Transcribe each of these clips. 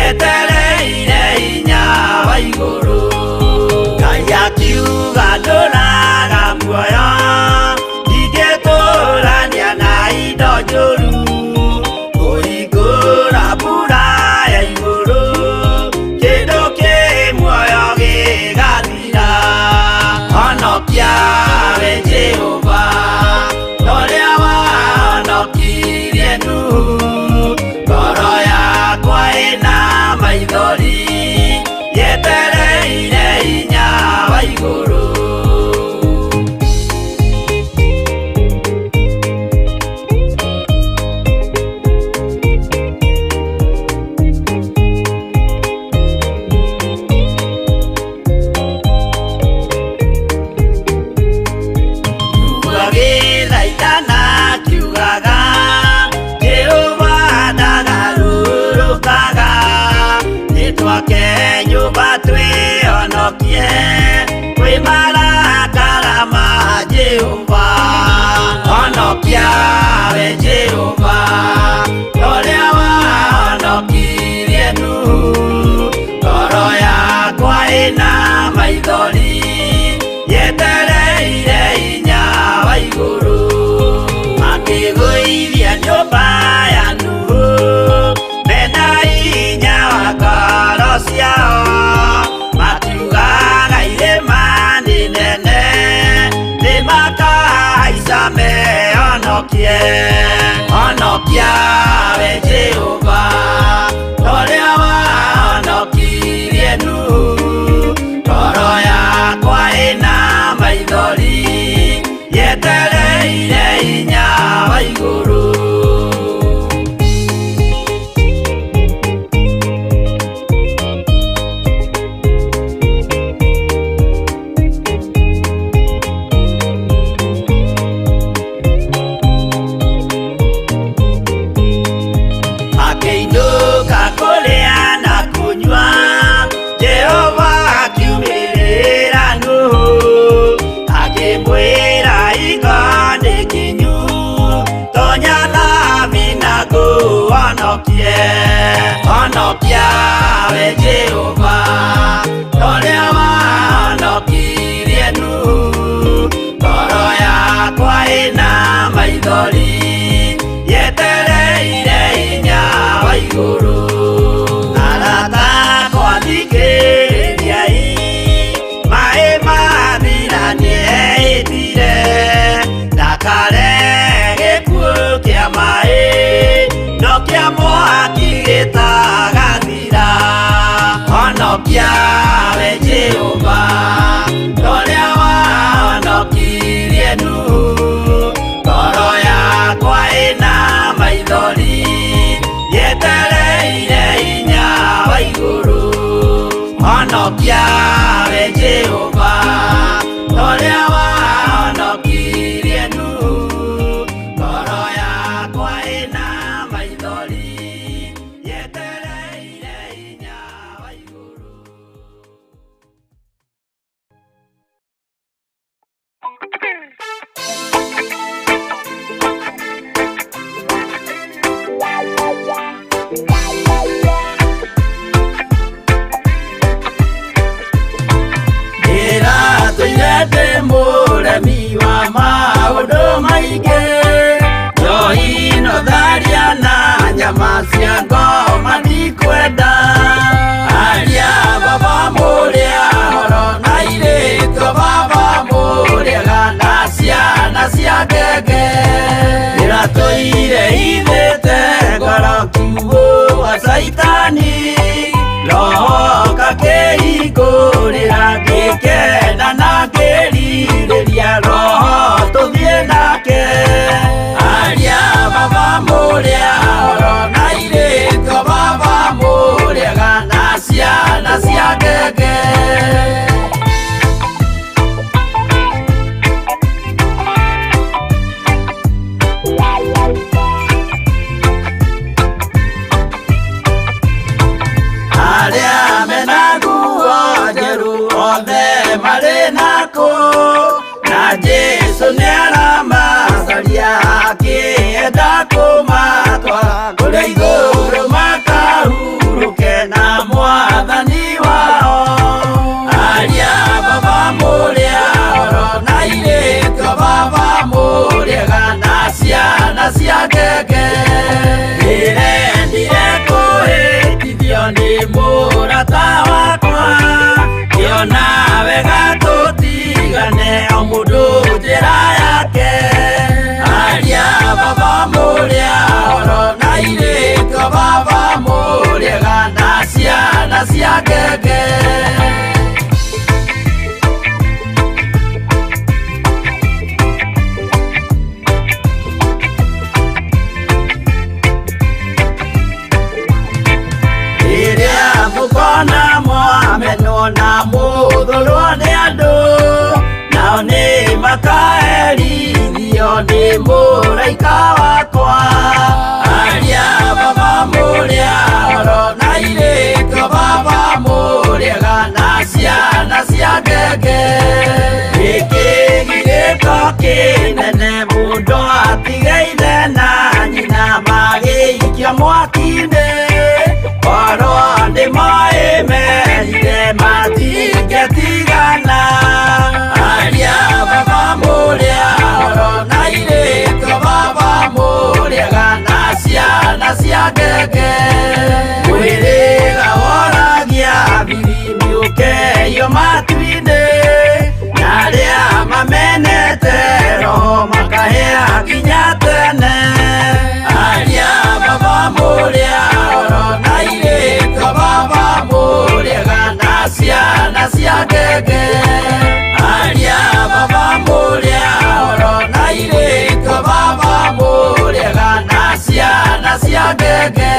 Yetereire hinya wa igũrũ. Ngai akiuga ndũraga muoyo, ndingĩtũrania na indo njũru. Kũhingũra mbura ya igũrũ, kĩndũ kĩ muoyo gĩgathira. Honokia we Jehova, ũrĩa wahonokirie Nuhu. Ngoro yakwa ĩna maithori, yetereire hinya wa igũrũ. Agĩthaithana akiugaga, Jehova ndagarũrũkaga. Nĩtwake nyũmba twĩhonokie kwĩ marakara ma Jehova. Honokia we Jehova, ũrĩa wahonokirie Nuhu. Ngoro yakwa ĩna maithori, yetereire hinya wa igũrũ. Makĩgũithia nyũmba ya Nuhu, mena hinya wa ngoro ciao. Makiugaga irĩma nĩ nene, nĩmakahaica mehonokie. Honokia we Jehova, ũrĩa wahonokirie Nuhu. Ngoro yakwa ĩna maithori, yetereire hinya wa igũrũ. Akĩinũka kũrĩa na kũnyua, Jehova akiumĩrĩra Nuhu, akĩmwĩra hingo nĩ kinyu, tonya thabina ngũhonokie. Honokia we Jehova, ũrĩa wahonokirie Nuhu. Ngoro yakwa ĩna maithori, yetereire hinya wa igũrũ. Arata akwa thikĩrĩriai, maĩ mathira nĩehĩtire, ndakare gĩkuũ kĩa maĩ, no kĩa mwaki gĩtagathira. Honokia we Jehova, ũrĩa wahonokirie Nuhu. Ngoro yakwa ĩna maithori, yetereire hinya wa igũrũ. Honokia we Jehova, ũrĩa wahonokirie Nuhu. Ngoro yakwa ĩna maithori, yetereire hinya wa igũrũ. Ndĩratũire ndĩ mũremi wa maũndũ maingĩ, njohi no tharia na nyama cia ngoma ndikwenda. Aria baba mũrĩa horo na airĩtu a baba mũrĩega na ciana cia ngenge. Ndĩratũire hithĩte ngoro kiugũ wa caitani, roho kakĩhingũrĩra ngĩkena na ngĩrirĩria roho tũthiĩ nake. Aria baba mũrĩa horo na airĩtu a baba mũrĩega na ciana cia ngenge. Arĩa mena nguo njerũ othe Makaherithio nĩ mũraika wakwa. Aria baba mũrĩa oro na irĩko baba mũrĩega na ciana cia ngenge. Gĩkĩ gĩko kĩnene mũndũ atige ithe na nyina magĩikio mwaki-inĩ. Korwo nĩ moĩ merire matingĩtigana. Aria baba mũrĩa oro na irĩko baba mũrĩega na ciana cia ngenge. Mwĩrĩga woragia biribiri ũkeyo matu-inĩ na arĩa mamenete roho makahĩa nginya tene. Aria baba mũrĩa oro na irĩko baba mũrĩega na ciana cia ngenge. Aria baba mũrĩa oro na irĩko baba mũrĩega na ciana cia ngenge.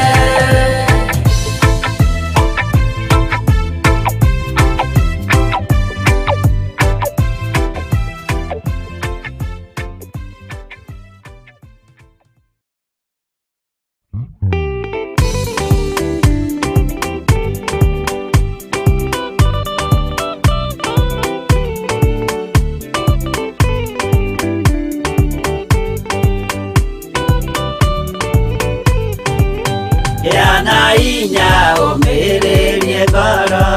Gĩa na hinya ũmĩrĩrie ngoro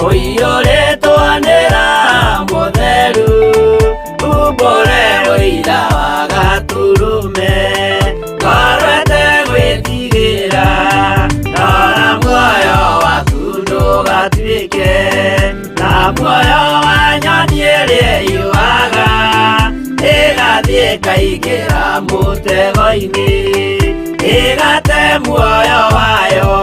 ũiyũrĩtwo nĩ Roho Mũtheru umbũre ũira wa Gatũrũme ngoro ĩtegwĩtigĩra rora muoyo waku ndũgatuĩke ta muoyo wa nyoni ĩrĩa ĩũaga ĩgathiĩ ĩkaingĩra mũtego-inĩ ĩgate muoyo wayo.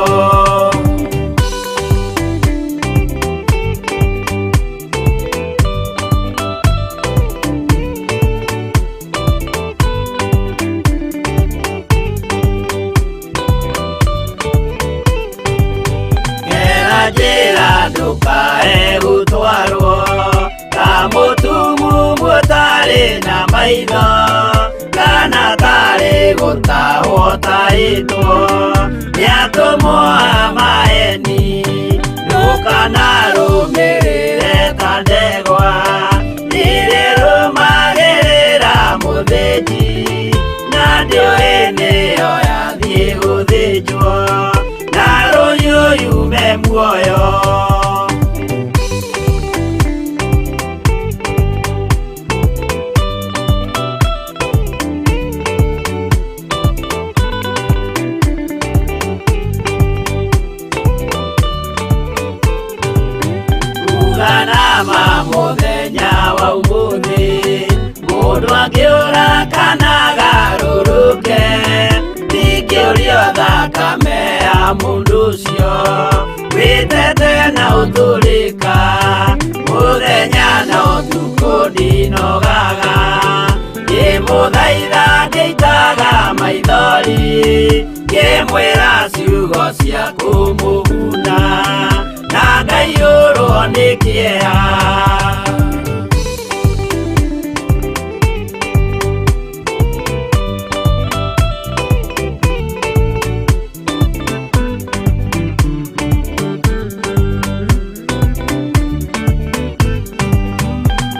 Gera njĩra ndũkae gũtwarwo ta mũtumumu ũtarĩ na maitho kana tarĩ gũtahwo tahĩtwo nĩ atũmwo a maheni ndũkanarũmĩrĩre ta ndegwa ĩrĩa ĩrũmagĩrĩra mũthĩnji na ndĩũĩ nĩyo yathiĩ gũthĩnjwo na rũhiũ yume muoyo. Uganama mũthenya wa ũmũthĩ mũndũ angĩũra kana agarũrũke ndingĩũrio thakame ya mũndũ ũcio wĩtete na ũtũrĩka mũthenya na ũtukũ ndinogaga ngĩmũthaitha ngĩitaga maithori ngĩmwĩra ciugo cia kũmũguna na ngaiyũrwo nĩ kĩeha.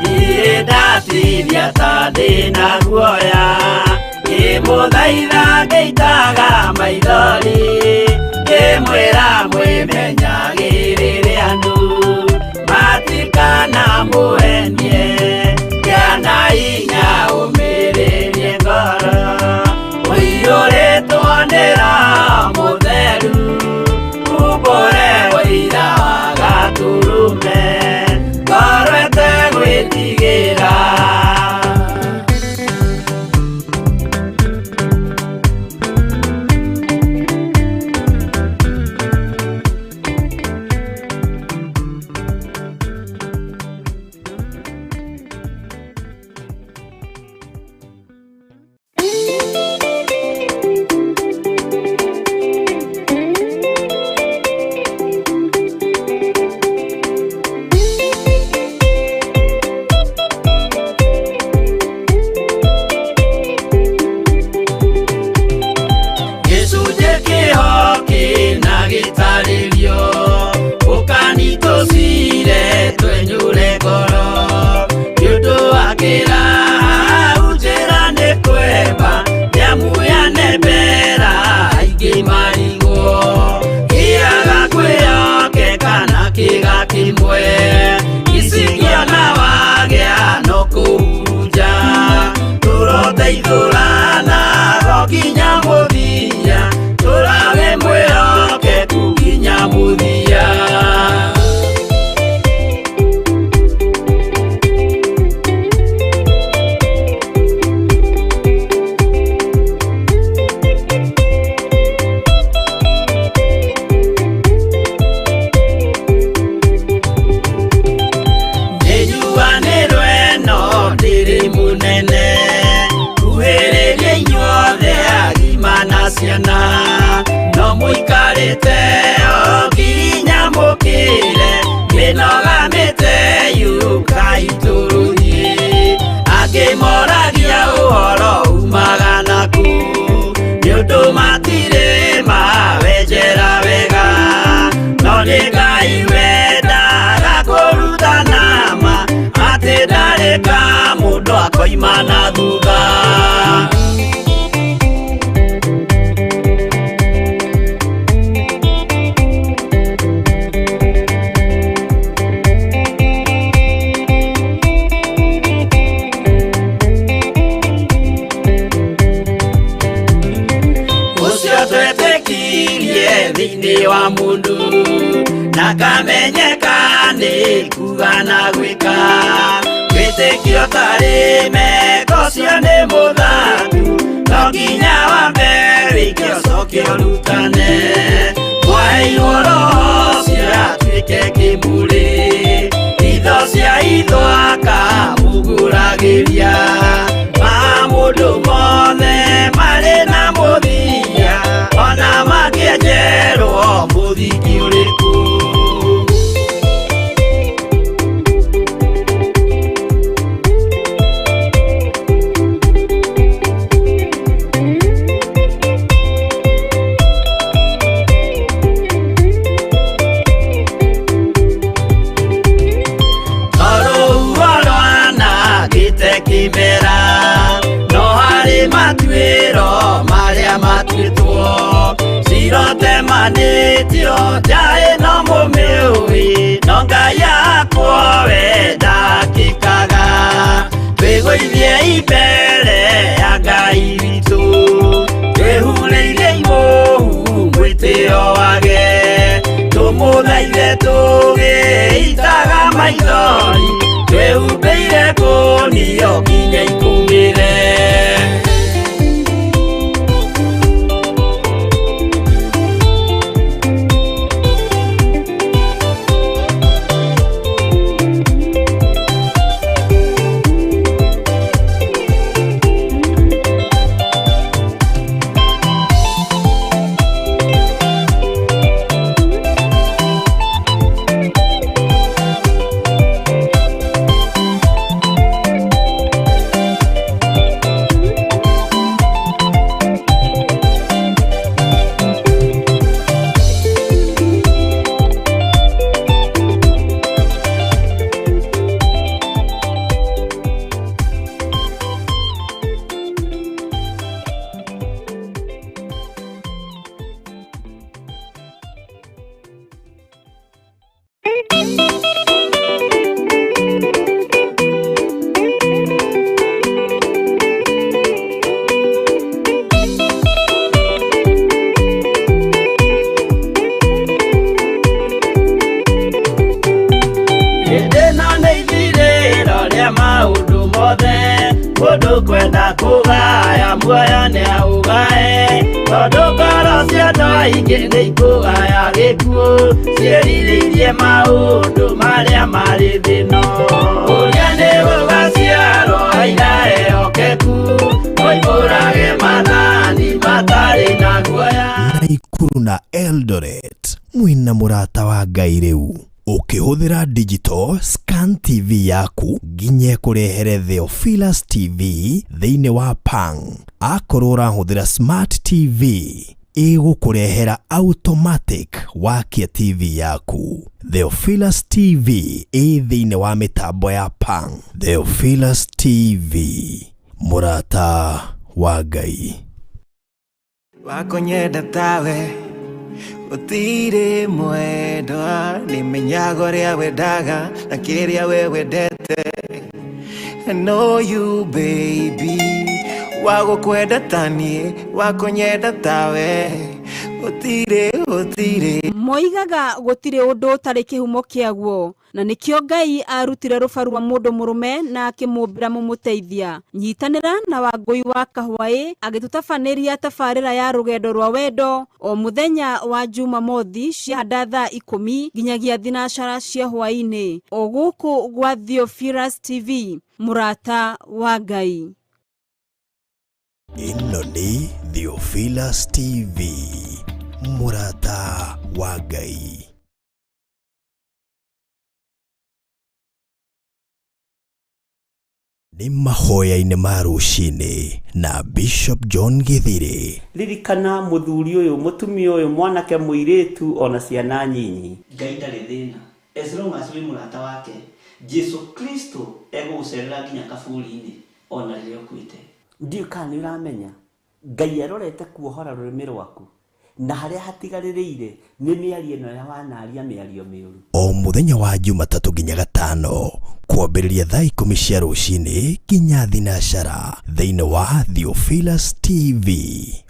Niĩ ndatithia ta ndĩna guoya ngĩmũthaitha ngĩitaga maithori ngĩmwĩra mwĩmenyagĩrĩre andũ matikanamũhenie gĩa na hinya ũmĩrĩrie ngoro ũiyũrĩtwo nĩ Roho Mũtheru umbũre ũira wa Gatũrũme ngoro ĩtegwĩtigĩra. Tũgeteithũranago nginya mũthia, tũrage mwĩhokeku nginya mũthia. Nĩnjuanĩrwo ĩno ndĩrĩ mũnene, kuhĩrĩria inyuothe agima na ciana, no mũikarĩte o nginya mũkĩre, mĩnoga mĩte yũkai tũrũthiĩ. Angĩ moragia ũhoro umaga nakũ, nĩ ũndũ matirĩ mawenjera wega, no nĩ Ngai wendaga kũrutana ma, atĩ ndarĩ ka mũndũ akoima na thutha. Ũcio twetĩkirie thĩinĩ wa mũndũ, na kamenyeka nĩ kuga na gwĩka, wĩtĩkio tarĩ meko ũcio nĩ mũthangu, no nginya wambe wĩke ũcoke ũrutane. Mwaheirwo roho ũcio atuĩke kĩmũrĩ, itho cia itho akamũgũragĩria, ma mũndũ mothe marĩ na mũthia, ona mangĩenjerwo mũthingi ũrĩkũ. Tondũ rwanangĩte kĩmera, no harĩ matuĩro marĩa matuĩtwo, cirotemanĩtio nja ĩno mũmĩũĩ, no Ngai akwo we ndakĩkaga. Twĩgũithie mbere ya Ngai witũ, twĩhurĩire imũhu mwĩtĩo wage, tũmũthaithe tũgĩitaga maithori, twĩhumbĩire kũnio nginya ikũmĩre. Hĩndĩ ĩno nĩ ithirĩro rĩa maũndũ mothe, mũndũ kwenda kũgaya muoyo nĩ aũgae, tondũ ngoro cia andũ aingĩ nĩ ikũgaya gĩkuũ, ciĩrirĩirie maũndũ marĩa marĩ thĩ ĩno. Ũrĩa nĩ gũgaciarwo aira ehokeku, moimbũrage maathani matarĩ na guoya. Naikuru na Eldoret mwĩna mũrata wa Ngai rĩu ũkĩhũthĩra digital scan TV yaku nginya ĩkũrehere Theophilus TV thĩinĩ wa Pang. Akorwo ũrahũthĩra smart TV ĩgũkũrehera automatic wakia TV yaku. Theophilus TV ĩ thĩinĩ wa mĩtambo ya Pang. Theophilus TV, mũrata wa Ngai. Wakũnyenda tawe gũtirĩ mwendwa, nĩmenyaga ũrĩa wendaga na kĩrĩa we wendete. I know you baby, Wa gũkwenda ta niĩ, wa kũnyenda tawe. Gũtirĩ, gũtirĩ. Moigaga gũtirĩ ũndũ ũtarĩ kĩhumo kĩaguo, na nĩkĩo Ngai arutire rũbaru rwa mũndũ mũrũme na akĩmũmbĩra mũmũteithia. Nyitanĩra na Wangũi wa Kahwaĩ agĩtũtabanĩria tabarĩra ya rũgendo rwa wendo o mũthenya wa Jumamothi ciahanda thaa 10 nginyagia thinacara cia hwaĩ-inĩ o gũkũ gwa Theophilus TV, mũrata wa Ngai. Ĩno nĩ Theophilus TV, mũrata wa Ngai. Nĩ mahoya-inĩ ma rũcinĩ na Bishop John Githiri. Ririkana mũthuri ũyũ, mũtumia ũyũ, mwanake, mũirĩtu ona ciana nyinyi. Ngai ndarĩ thĩna as long as wĩ mũrata wake. Jesu Kristo egũgũcerera nginya kaburi-inĩ ona rĩrĩa ũkuĩte. Ndiũĩ kana nĩ ũramenya Ngai arorete kuohora rũrĩmĩ rwaku na harĩa hatigarĩrĩire nĩ mĩario ĩno ya wanaria mĩario mĩũru. O mũthenya wa Jumatatũ nginya Gatano kwambĩrĩria thaa 10 cia rũcinĩ nginya thinacara thĩinĩ wa Theophilus TV,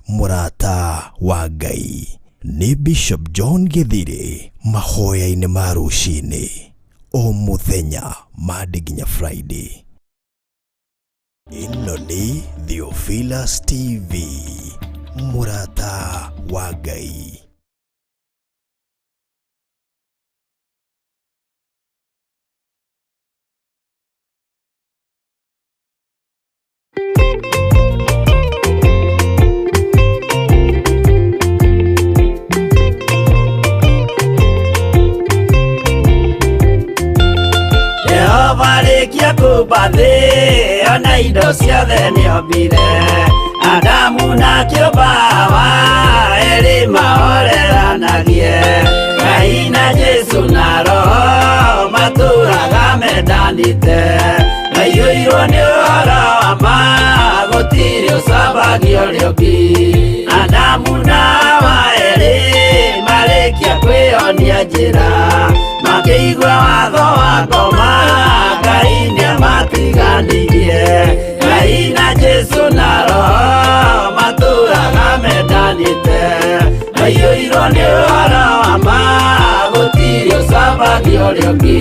mũrata wa Ngai. Nĩ Bishop John Githiri mahoya-inĩ ma rũcinĩ o mũthenya Monday nginya Friday. Ĩno nĩ Theophilus TV, mũrata wa Ngai. Jehova rĩkia kũmba thĩ ona indo ciothe nĩombire, Adamu na kĩũmba Hawa erĩ mahoreranagie. Ngai na Jesu na Roho matũraga mendanĩte, maiyũirwo nĩ ũhoro wa ma, gũtirĩ ũcambagio ũrĩa ũngĩ. Adamu na Hawa erĩ marĩkia kwĩyonia njĩra, makĩigua watho wa ngoma, Ngai nĩamatiganirie. Ngai na Jesu na Roho matũraga mendanĩte, maiyũirwo nĩ ũhoro wa ma, gũtirĩ ũcambagio ũrĩa ũngĩ.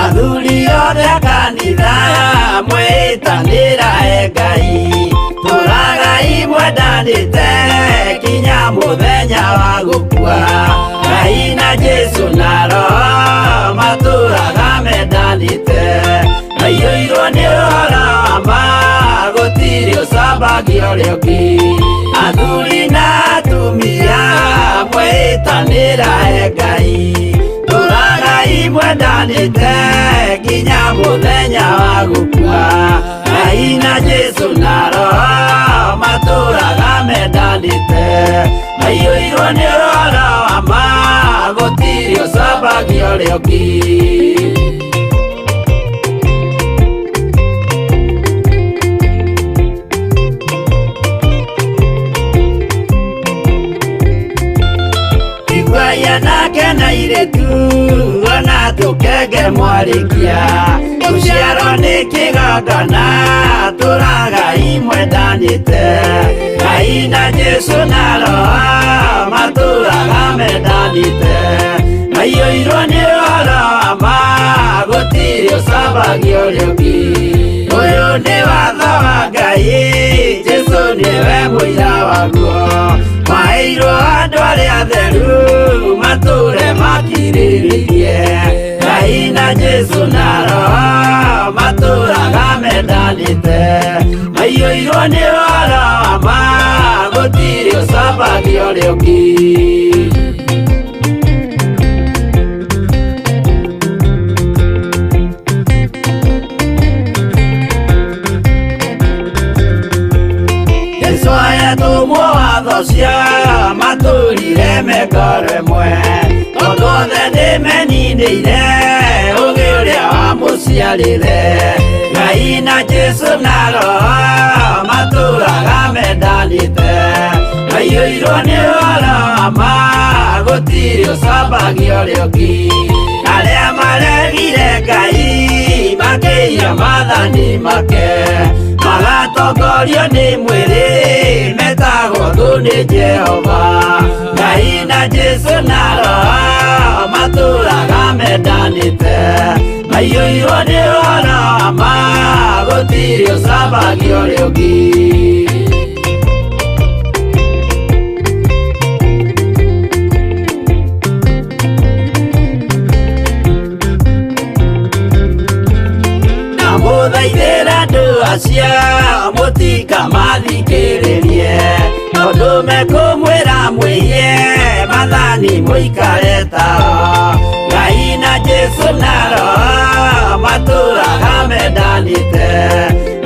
Athuri othe a kanitha mwĩtanĩra e Ngai, tũragai mwendanĩte kinya mũthenya wa gũkua. Ngai na Jesu na Roho matũraga mendanĩte, maiyũirwo nĩ ũhoro wa ma, gũtirĩ ũcambagio ũrĩa ũngĩ. Athuri na atumia mwĩtanĩra e Ngai, tũragai mwendanĩte nginya mũthenya wa gũkua. Ngai na Jesu na Roho matũraga mendanĩte, maiyũirwo nĩ ũhoro wa ma, gũtirĩ ũcambagio ũrĩa ũngĩ. Iguai anake na airĩtu ona tũkenge mwarĩkia, gũciarwo nĩ kĩgongona, tũragai mwendanĩte. Ngai na Jesu na Roho matũraga mendanĩte, maiyũirwo nĩ ũhoro wa ma, gũtirĩ ũcambagio ũrĩa ũngĩ. Ũyũ nĩ watho wa Ngai, Jesu nĩwe mũira waguo, maheirwo andũ arĩa atheru matũre makirĩrĩirie. Ngai na Jesu na Roho matũraga mendanĩte, maiyũirwo nĩ ũhoro wa ma, gũtirĩ ũcambagio ũrĩa ũngĩ. Jesu ayatũmwo watho cia matũrire mekoro ĩmwe, tondũ othe nĩmeninĩire ũgĩ ũrĩa wamũciarire. Ngai na Jesu na Roho matũraga mendanĩte, maiyũirwo nĩ ũhoro wa wa ma gũtirĩ ũcambagia ũrĩa ũngĩ arĩa maregire Ngai makĩiya maathani make magatongorio nĩ mwĩrĩ metagwo thũ nĩ Jehova Ngai na Jesũ na Roho matũraga mendanĩte maiyũirwo nĩ ũhoro wa ma gũtirĩ ũcambagia ũrĩa ũngĩ. Ndamũthaithĩra andũ acio mũtikamathikĩrĩrie tondũ mekũmwĩra mwĩiye maathani mũikare tao Ngai na Jesũ na Roho matũraga mendanĩte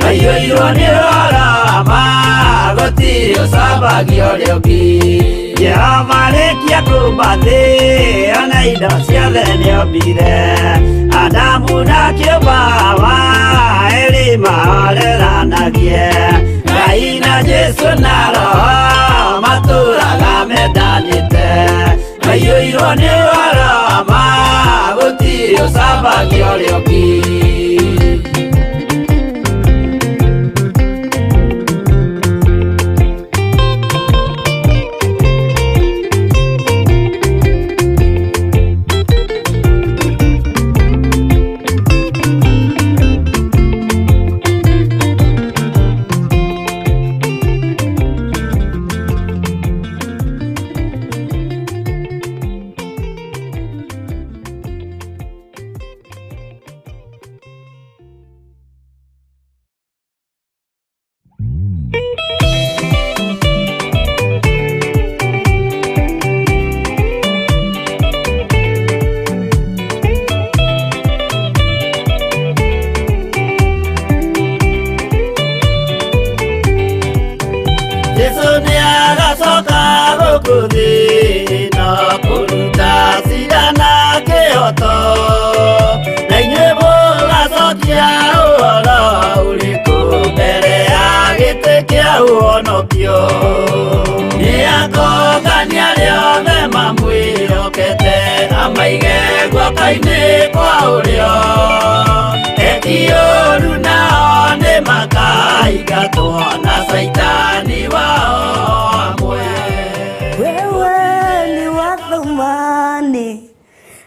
maiyũirwo nĩ ũhoro wa ma gũtirĩ ũcambagia ũrĩa ũngĩ Jehova arĩkia kũũmba thĩ ona indo ciothe nĩombire Adamu na kĩũmba Hawa erĩ mahoreranagie Ngai na Jesũ na Roho matũraga mendanĩte maiyũirwo nĩ ũhoro wa ma gũtirĩ ũcambagia ũrĩa ũngĩ. Jesũ nĩagacoka gũkũ thĩ na kũruta cira na kĩhoto na inyuĩ mũgacokia ũhoro ũrĩkũ mbere ya gĩtĩ kĩa ũhonokio nĩakongania arĩa othe mamwĩhokete amaige guoko-inĩ kwa ũrĩo eki ũũru nao nĩmakaingatwo na Saitani wao amwe. Wewe ni wa thamani,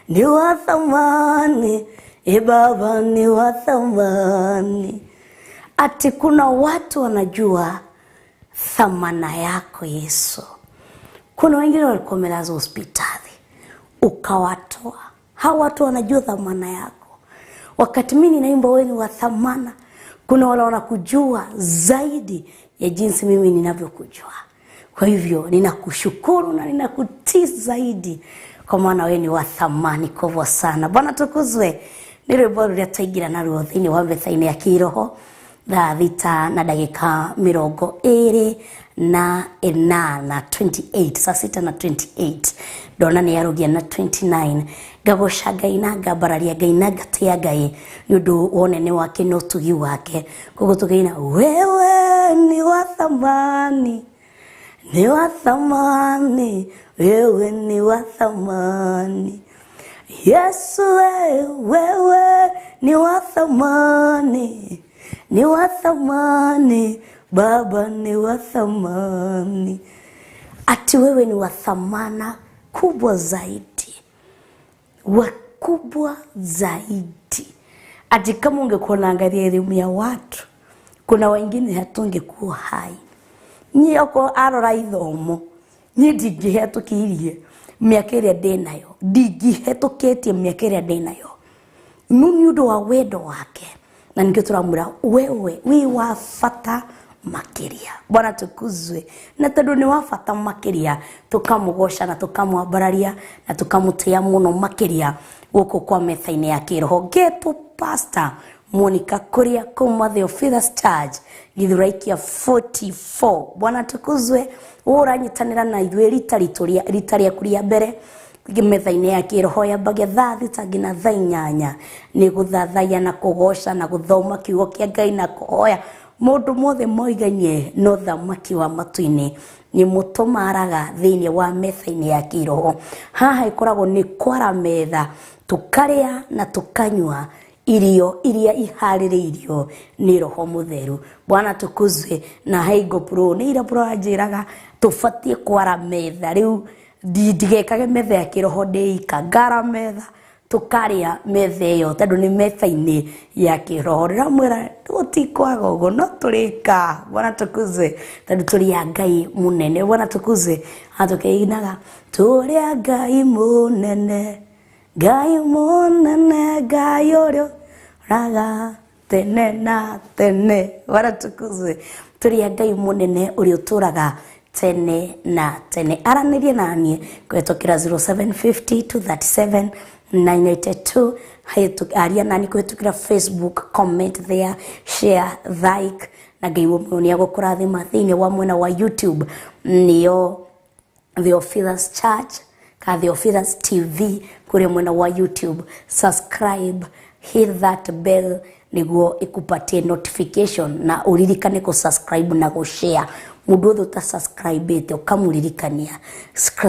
ni wa thamani, e Baba ni wa thamani. Ati kuna watu wanajua thamana yako Yesu. Kuna wengine walikuwa wamelazwa hospitali, ukawatoa. Hawa watu wanajua thamana yako. Wakati mimi ninaimba wewe ni wa thamana, kuna wale wanakujua zaidi ya jinsi mimi ninavyokujua. Kwa hivyo ninakushukuru na ninakutii zaidi kwa maana wewe ni wa thamani kubwa sana. Bwana tukuzwe. Nĩ rwĩmbo rũrĩa twaingĩra naruo thĩinĩ wa metha-inĩ ya kĩroho thaa thita na ndagĩka 28, 28, saa sita na 28 ndona nĩ yarũgia na 29. Ngagoca Ngai na ngambararia Ngai na ngatĩa Ngai nĩ ũndũ wa ũnene wake na ũtugi wake. Koguo tũkaina wewe ni wa thamani, ni wa thamani, wewe ni wa thamani. Yesu wewe ni wa thamani, ni wa thamani, Baba ni wa thamani. Ati wewe ni wa thamana kubwa zaidi, wakubwa zaidi. Ati kama ungekuwa unaangalia elimu ya watu, kuna wengine hatungekuwa hai. Niĩ okorwo arora ithomo, niĩ ndingĩhetũkirie mĩaka ĩrĩa ndĩnayo, ndingĩhetũkĩtie mĩaka ĩrĩa ndĩnayo. No nĩ ũndũ wa wendo wake, na nĩkĩo tũramwĩra wewe wĩ wa bata makĩria. Bwana tukuzwe. Na tondũ nĩ wa bata makĩria, tũkamũgoca na tũkamwambararia na tũkamũtĩa mũno makĩria gũkũ kwa metha-inĩ ya kĩroho. Ngetwo Pastor Monica Kuria kuma Theophilus Church Githurai 44. Bwana tukuzwe. Ũranyitanĩra na ithuĩ rita rita rĩaku rĩa mbere metha-inĩ ya kĩroho yambagia thaa thita nginya thaa inyanya nĩ gũthathaiya na kũgoca na gũthoma kiugo kĩa Ngai na kũhoya mũndũ mothe moigainie no thamaki wa matu-inĩ Nĩmo tũmaraga thĩinĩ wa metha-inĩ ya kĩroho. Haha ĩkoragwo nĩ kwara metha, tũkarĩa na tũkanyua irio iria iharĩrĩirio nĩ Roho Mũtheru. Bwana tukuzwe. Na Heigo Pro nĩ ira Pro anjĩraga tũbatiĩ kwara metha. Rĩu ndigekage metha ya kĩroho ndĩika, ngara metha tũkarĩa metha ĩyo tondũ nĩ metha-inĩ ya kĩroho. Ndĩramwĩra gũtikwaga ũguo, no tũrĩka. Bwana tukuzwe, tondũ tũrĩ a Ngai mũnene. Bwana tukuzwe. Atũkĩinaga tũrĩ a Ngai mũnene, Ngai mũnene, Ngai ũrĩa ũraga tene na tene. Bwana tukuzwe. Tũrĩ a Ngai mũnene ũrĩa ũtũraga tene na tene. Aranĩria na niĩ kũhetũkĩra 0750 237 982. Aria nani kũhetũkĩra Facebook, comment there, share, like, na Ngai wa nĩ agũkũrathima. Thĩinĩ wa mwena wa YouTube nĩyo Theophilus Church ka Theophilus TV kũrĩa mwena wa YouTube. Subscribe, hit that bell nĩguo ĩkupatie notification, na ũririkane kũ subscribe na gũ share. Mũndũ wothe ũta subscribe ũkamũririkania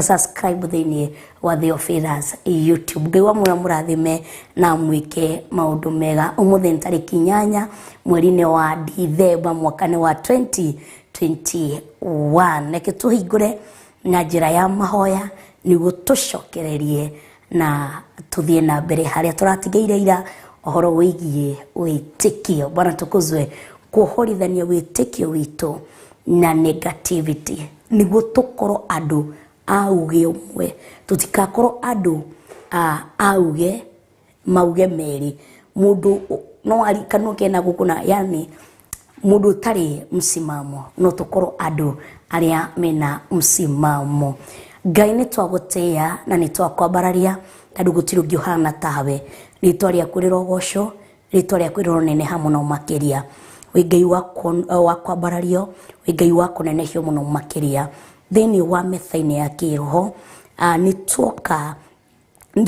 subscribe thĩinĩ wa Theophilus YouTube. Ngai wa muoyo mũrathime na mwĩke maũndũ mega. Ũmũthĩ nĩ tarĩki 8 mweri-inĩ wa Dithemba mwaka-inĩ wa 2021. Reke tũhingũre na njĩra ya mahoya nĩguo tũcokererie na tũthiĩ na mbere harĩa tũratigĩire ira ũhoro wĩgiĩ wĩtĩkio. Bwana tukuzwe. Kuohorithania wĩtĩkio witũ na negativity nĩguo tũkorwo andũ a uge ũmwe, tũtikakorwo andũ a uge mauge merĩ. Mũndũ no arikanwo kena gũkũ na yani mũndũ ũtarĩ msimamo, no tũkorwo andũ arĩa mena msimamo. Ngai nĩ twagũtĩĩa na nĩ twakwambararia tondũ gũtirĩ ũngĩ ũhana tawe. Rĩtwa rĩaku rĩrogocwo, rĩtwa rĩaku rĩroneneha mũno makĩria. Wĩ Ngai wa kwambarario, wĩ Ngai wa kũnenehio mũno makĩria. Thĩinĩ wa metha-inĩ ya kĩroho, nĩ tuoka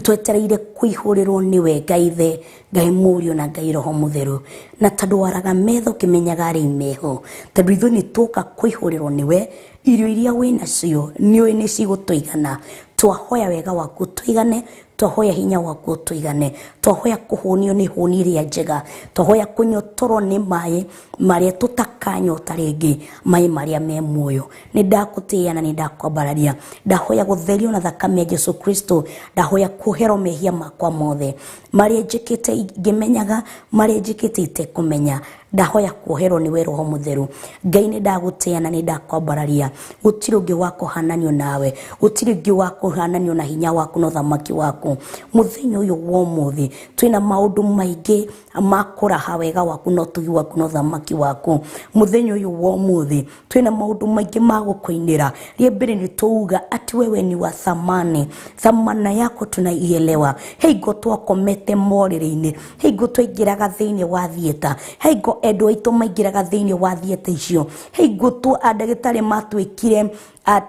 twetereire kũihũrĩrwo nĩwe Ngai Ithe, Ngai Mũriũ na Ngai Roho Mũtheru. Na tondũ waraga metha ũkĩmenyaga arĩa meho, tondũ ithuĩ nĩ tuoka kũihũrĩrwo nĩwe, irio iria wĩnacio nĩũĩ nĩ cigũtũigana. Twahoya wega waku tũigane, twahoya hinya waku tũigane, twahoya kũhũnio nĩ hũni iria njega, twahoya kũnyotorwo nĩ maĩ marĩa tũtakanyota rĩngĩ, maĩ marĩa me muoyo. Nĩ ndakũtĩĩa na nĩ ndakwambararia. Ndahoya gũtherio na thakame ya Jesu Kristo, ndahoya kuoherwo mehia makwa mothe marĩa njĩkĩte ngĩmenyaga, marĩa njĩkĩte itekũmenya. Ndahoya kuoherwo nĩwe Roho Mũtheru. Ngai nĩ ndagũtĩĩa na nĩ ndakwambararia. Gũtirĩ ũngĩ wa kũhananio nawe, gũtirĩ ũngĩ wa kũhananio na hinya waku na ũthamaki waku. Mũthenya ũyũ wa ũmũthĩ twĩna maũndũ maingĩ ma kũraha wega waku na ũtugi waku na ũthamaki waku. Mũthenya ũyũ wa ũmũthĩ twĩna maũndũ maingĩ ma gũkũinĩra. Rĩa mbere nĩ tũuga atĩ wewe ni wa thamani, thamana yako tunaielewa. Hingo twakomete morĩrĩ-inĩ, hingo twaingĩraga thĩinĩ wa theatre, hingo endwa aitũ maingĩraga thĩinĩ wa theatre icio, hingo ndagĩtarĩ matwĩkire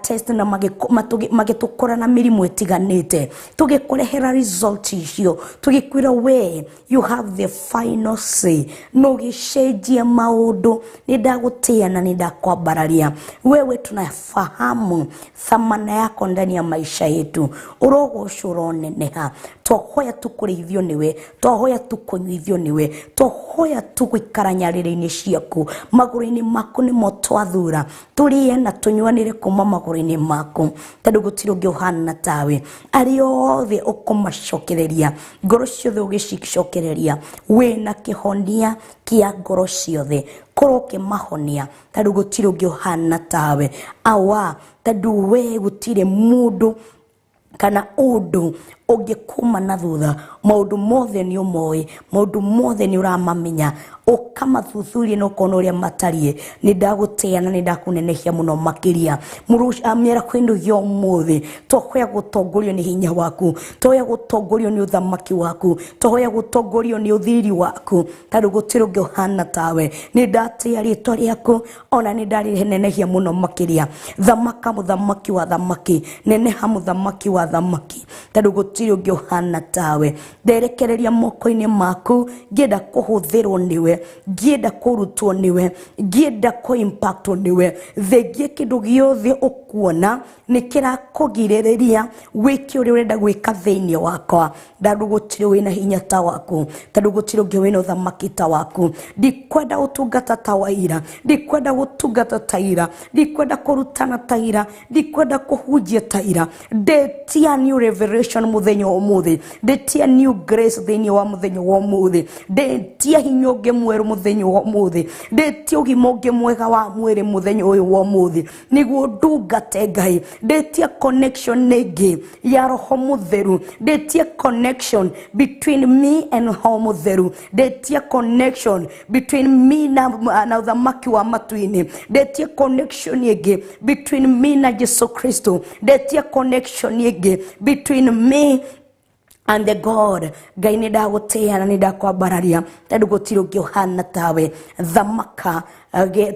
test na magĩtũkora na mĩrimũ ĩtiganĩte, tũgĩkũrehera result icio, tũgĩkwĩra we you have the final say, no gĩcenjia maũndũ. Nĩ ndagũtĩĩa na nĩ ndakwambararia. Wewe tunafahamu thamana yako ndani ya maisha yetu. Ũrogocwo, ũroneneha. Twahoya tũkũrĩithio nĩwe, twahoya tũkũnyuithio nĩwe, twahoya tũgũikara nyarĩrĩ-inĩ ciaku, magũrũ-inĩ maku nĩmo twathura, tũrĩe na tũnyuanĩre kuma magũrũ-inĩ maku, tondũ gũtirĩ ũngĩ ũhana tawe. Arĩa othe ũkũmacokereria, ngoro ciothe ũgĩcicokereria, wĩna kĩhonia kĩa ngoro ciothe, korwo ũkĩmahonia, tondũ gũtirĩ ũngĩ ũhana tawe. Awa, tondũ we gũtirĩ mũndũ kana ũndũ ũngĩkuma na thutha. Maũndũ mothe nĩ ũmoĩ, maũndũ mothe nĩ ũramamenya, ũkamathuthuria na ũkona ũrĩa matariĩ. Nĩ ndagũtĩĩa na nĩ ndakũnenehia mũno makĩria. Mĩarako ĩno ya ũmũthĩ twahoya gũtongorio nĩ hinya waku, twahoya gũtongorio nĩ ũthamaki waku, twahoya gũtongorio nĩ ũthiri waku, tondũ gũtirĩ ũngĩ ũhana tawe. Nĩ ndatĩĩa rĩtwa rĩaku, ona nĩ ndarĩnenehia mũno makĩria. Thamaka mũthamaki wa thamaki, neneha mũthamaki wa thamaki, tondũ gũtirĩ Gũtirĩ ũngĩ ũhana tawe. Nderekereria moko-inĩ maku, ngĩenda kũhũthĩrwo nĩwe, ngĩenda kũrutwo nĩwe, ngĩenda kũ-impactwo nĩwe. Thengie kĩndũ gĩothe ũkuona nĩ kĩrakũgirĩrĩria wĩke ũrĩa ũrenda gwĩka thĩinĩ wakwa. Tondũ gũtirĩ wĩna hinya ta waku, tondũ gũtirĩ ũngĩ wĩna ũthamaki ta waku. Ndikwenda ũtungata ta wa ira, ndikwenda gũtungata ta ira, ndikwenda kũrutana ta ira, ndikwenda kũhunjia ta ira. Ndetia new revelation mũthenya wa ũmũthĩ, ndetia new grace thĩinĩ wa mũthenya wa ũmũthĩ, ndetia hinya ũngĩ mwerũ mũthenya wa ũmũthĩ, ndetia ũgima ũngĩ mwega wa mwĩrĩ mũthenya ũyũ wa ũmũthĩ, nĩguo ndungate Ngai. Ndetia connection ĩngĩ ya roho mũtheru, ndetia connection between me and roho mũtheru, ndetia connection between me na ũthamaki wa matu-inĩ, ndetia connection ĩngĩ between me na Jesu Kristo, ndetia connection ĩngĩ between me and the God. Ngai nĩ ndagũtĩa na nĩ ndakwambararia, tondũ gũtirĩ ũngĩ ũhana tawe. Thamaka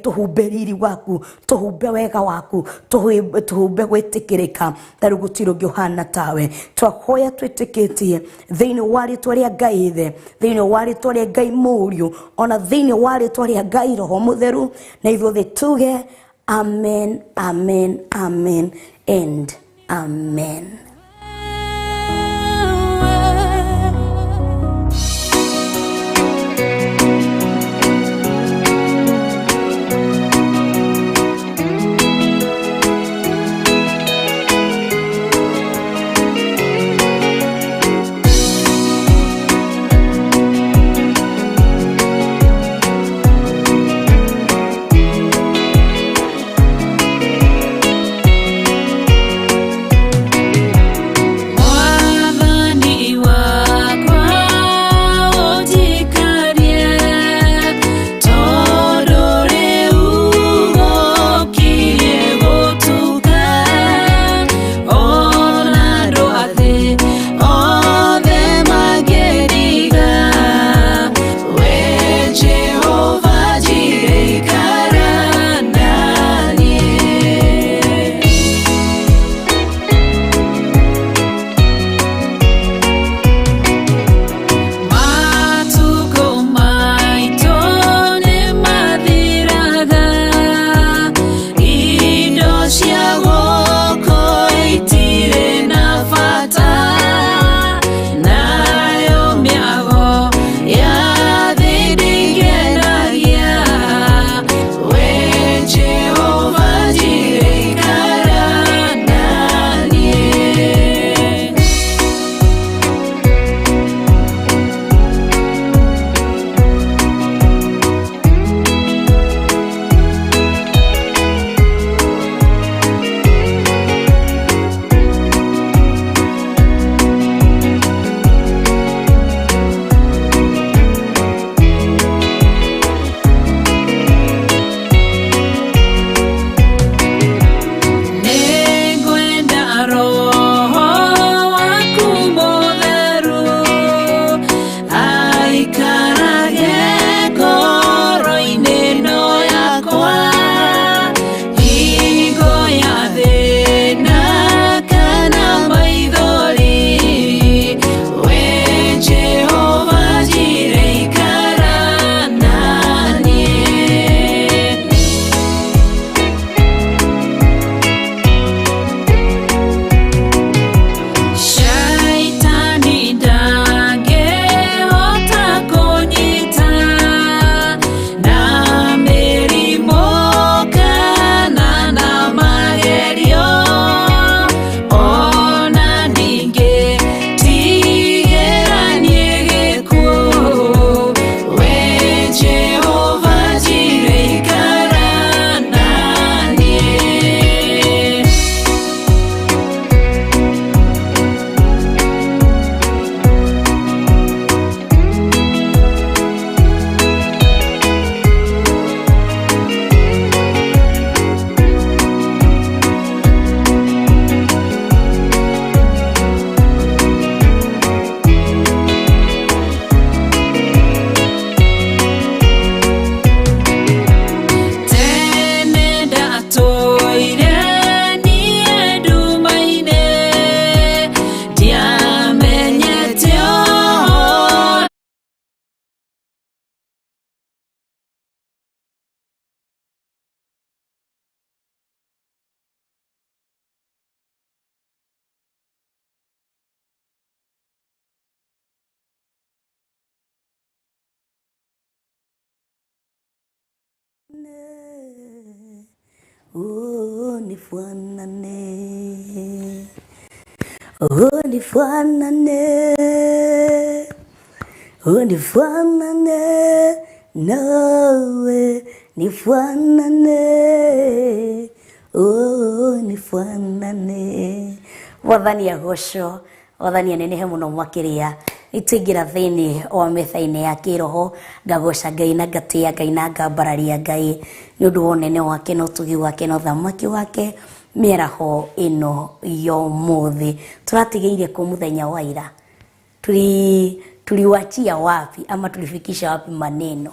tũhumbe riri waku, tũhumbe wega waku, tũhumbe gwĩtĩkĩrĩka, tondũ gũtirĩ ũngĩ ũhana tawe. Twahoya twĩtĩkĩtie thĩinĩ wa rĩtwa rĩa Ngai Ithe, thĩinĩ wa rĩtwa rĩa Ngai Mũriũ, ona thĩinĩ wa rĩtwa rĩa Ngai Roho Mũtheru, na ithuothe tuge amen, amen, amen and amen. Oh, nifanane. Oh, nifanane. Oh, nifanane nawe, nifanane. Oh, nifanane. Wathani agocwo, wathani anenehe muno makiria. Nĩtũingĩra thĩinĩ wa metha-inĩ ya kĩroho, ngagoca Ngai na ngatĩa Ngai na ngambararia Ngai nĩ ũndũ wa ũnene wake na ũtugi wake na ũthamaki wake mĩaraho ĩno ya ũmũthĩ. Tũratigĩire kũ mũthenya wa ira? Tuliwachia wapi ama tulifikisha wapi maneno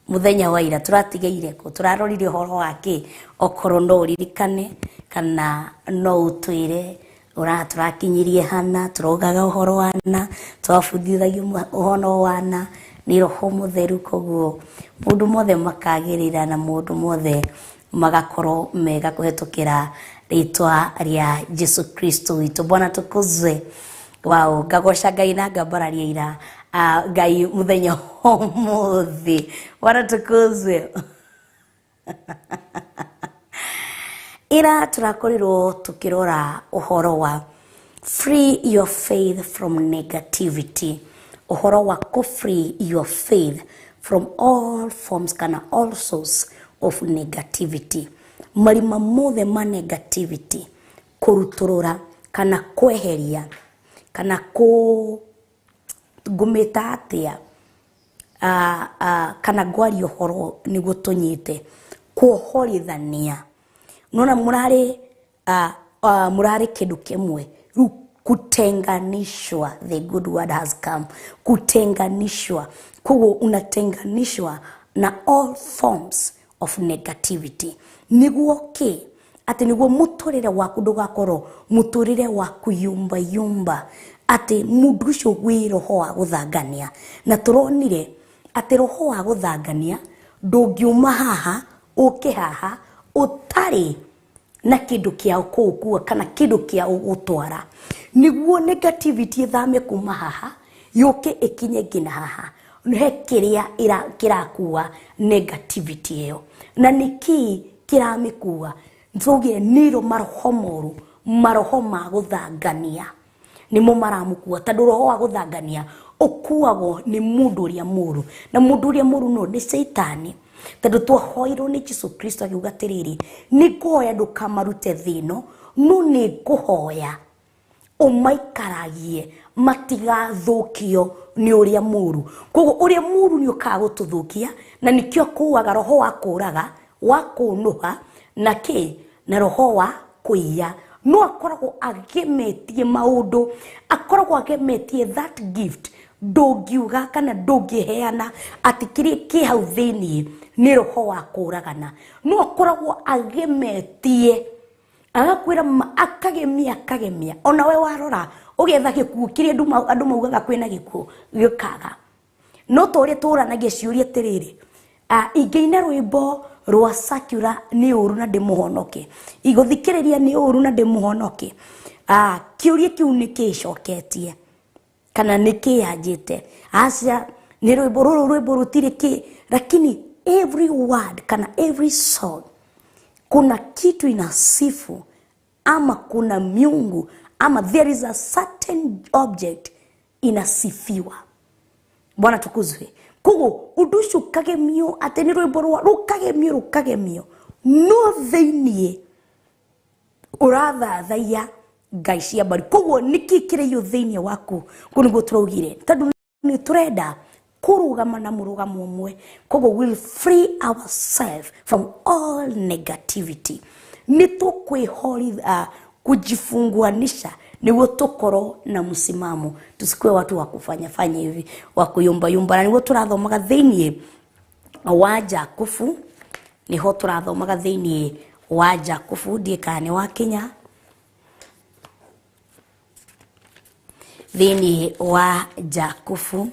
muthenya wa ira? Tũratigĩire kũ? Tũrarorire ũhoro wa kĩ? Okorwo no ũririkane kana no ũtwĩre ura tũrakinyirie hana, tũrogaga ũhoro wa na, twabundithagio ũhoro wa na nĩ roho mũtheru. Koguo maũndũ mothe makagĩrĩra na maũndũ mothe magakorwo mega kũhetũkĩra rĩtwa rĩa Jesu Kristo witũ. Bwana tukuzwe. Wow, ngagoca Ngai na ngambararia ira Ngai muthenya ũmũthĩ. Bwana tukuzwe. Ira tũrakorirwo tũkĩrora ũhoro wa free your faith from negativity, ũhoro wa kũ free your faith from all forms kana all source of negativity, marima mothe ma negativity, kũrutũrũra kana kweheria kana kũ ngũmĩta atĩa, kana ngwaria ũhoro nĩguo tũnyite, kuohorithania. Nona murari murari kindu kimwe, riu kutenganishwa. The good word has come, kutenganishwa. Koguo unatenganishwa na all forms of negativity niguo ki ati niguo muturire waku ndugakorwo muturire wa kuyumba yumba, ati mundu ucio wi roho wa guthangania. Na turonire ati roho wa guthangania ndungiuma haha uke haha utari na kindu kia kũũkua kana kindu kia gũtwara, niguo negativity ĩthame kuma haha yũke ĩkinye nginya haha. He kĩrĩa kĩrakua negativity ĩyo, na nĩkĩ kĩramĩkua? Twaugire nĩ maroho moru, maroho ma gũthangania nĩmo maramũkua, tondũ roho wa gũthangania ũkuagwo nĩ mũndũ ũrĩa mũru, na mũndũ ũrĩa mũru no nĩ Caitani. Tondũ twahoirwo nĩ Jesu Kristo akiuga atĩrĩrĩ, nĩ ngũhoya ndũkamarute thĩ ĩno, no nĩ ngũhoya ũmaikaragie matigathũkio nĩ ũrĩa mũru. Koguo ũrĩa mũru nĩ ũkaga gũtũthũkia, na nĩkĩo akuaga roho wa kũraga, wa kũnũha na kĩ, na roho wa kũiya. No akoragwo agemetie maũndũ, akoragwo agemetie that gift. Ndũngiuga kana ndũngĩheana atĩ kĩrĩa kĩ hau thĩiniĩ nĩ roho wa kũragana, no akoragwo agemetie, agakwĩra akagemia akagemia. Ona we warora ũgetha gĩkuũ kĩrĩa andũ maugaga kwĩna gĩkuũ gĩũkaga, no ta ũrĩa tũranagia ciũria atĩrĩrĩ, ingĩina rwĩmbo rwa secular nĩ ũru na ndĩmũhonoke, igũthikĩrĩria nĩ ũru na ndĩmũhonoke, kĩũria kĩu nĩ kĩcoketie kana nĩ kĩanjĩte? Aca, nĩ rwĩmbo rũrũ, rwĩmbo rũtirĩ kĩ. Lakini every word kana every song kuna kitu inasifu ama kuna miungu ama there is a certain object inasifiwa. Bwana tukuzwe. Koguo ũndũ ũcio ũkagemio atĩ nĩ rwĩmbo rwa rũkagemio rũkagemio, no thĩiniĩ ũrathathaiya ngai cia mbari. Koguo nĩkĩ kĩrĩio thĩiniĩ waku? Kũu nĩguo tũraugire, tondũ nĩ tũrenda kũrũgama na mũrũgamo ũmwe. Koguo we'll free ourselves from all negativity. Nĩ tũkwĩhorithia, kujifunguanisha nĩguo tũkorwo na msimamo, tusikuwe watu wa kufanya fanya hivi, wa kuyumba yumba. Na nĩguo tũrathomaga thĩiniĩ wa Jakubu, nĩho tũrathomaga thĩiniĩ wa Jakubu, ndiĩ kana nĩ wakinya thĩiniĩ wa Jakubu.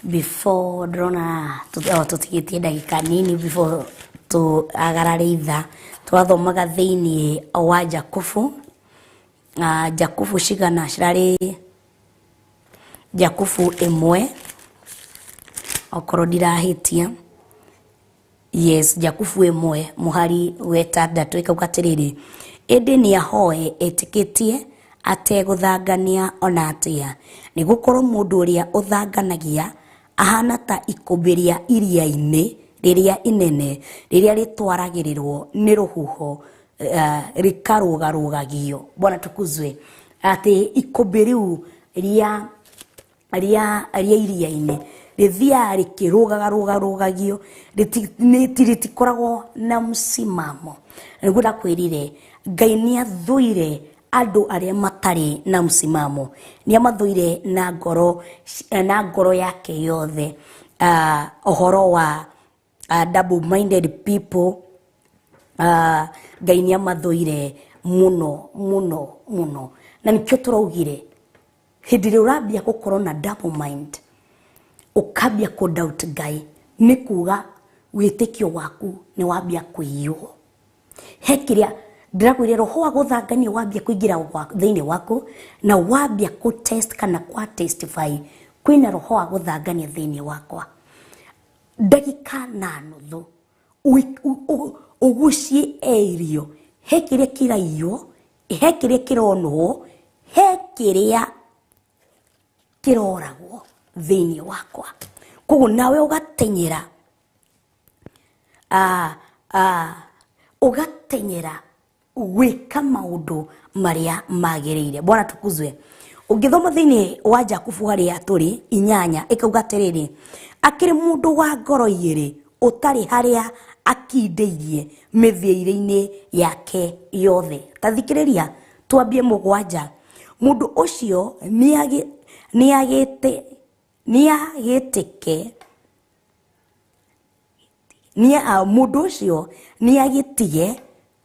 Before ndĩrona tũtigĩtie ndagĩka nini before tũagarare ithaa, twathomaga thĩiniĩ wa Jakubu. Jakubu cigana cirarĩ Jakubu 1 okorwo ndirahĩtia. Yes, Jakubu 1 mũhari wa 6 ĩkauga atĩrĩrĩ, ĩndĩ nĩ ahoe etĩkĩtie ategũthangania ona atĩa, nĩ gũkorwo mũndũ ũrĩa ũthanganagia ahana ta ikũmbĩ rĩa iria-inĩ rĩrĩa inene rĩrĩa rĩtwaragĩrĩrwo nĩ rũhuho, rĩkarũgarũgagio. Bwana tukuzwe. Atĩ ikũmbĩ rĩu rĩa iria-inĩ rĩthiaga rĩkĩrũgagarũgarũgagio, rĩtikoragwo na msimamo. Nĩguo ndakwĩrire Ngai nĩ athũire andũ arĩa matarĩ na msimamo, nĩ amathũire na ngoro yake yothe. Ũhoro wa double minded people, Ngai nĩ amathũire mũno mũno mũno. Na nĩkĩo tũraugire hĩndĩ ĩrĩa ũrambia gũkorwo na double mind, ũkambia kũ doubt Ngai, nĩ kuga wĩtĩkio waku nĩ wambia kũiywo. He kĩrĩa ndĩrakwĩrire, roho wa gũthangania wambia kũingĩra thĩinĩ waku na wambia kũ test kana kwa testify kwĩna roho wa gũthangania thĩinĩ wakwa, ndagĩka na nuthu ũgucie irio, he kĩrĩa kĩraiywo, he kĩrĩa kĩronwo, he kĩrĩa kĩroragwo thĩinĩ wakwa. Koguo nawe ũgatenyera ũgatenyera gwĩka maũndũ marĩa magĩrĩire. Bwana tukuzwe. Ũngĩthoma thĩinĩ wa Jakubu harĩa tũrĩ 8 ĩkauga atĩrĩrĩ, akĩrĩ mũndũ wa ngoro igĩrĩ ũtarĩ harĩa akindĩirie mĩthiĩre-inĩ yake yothe. Ta thikĩrĩria, twambie 7. Mũndũ ũcio mũndũ ũcio nĩagĩtige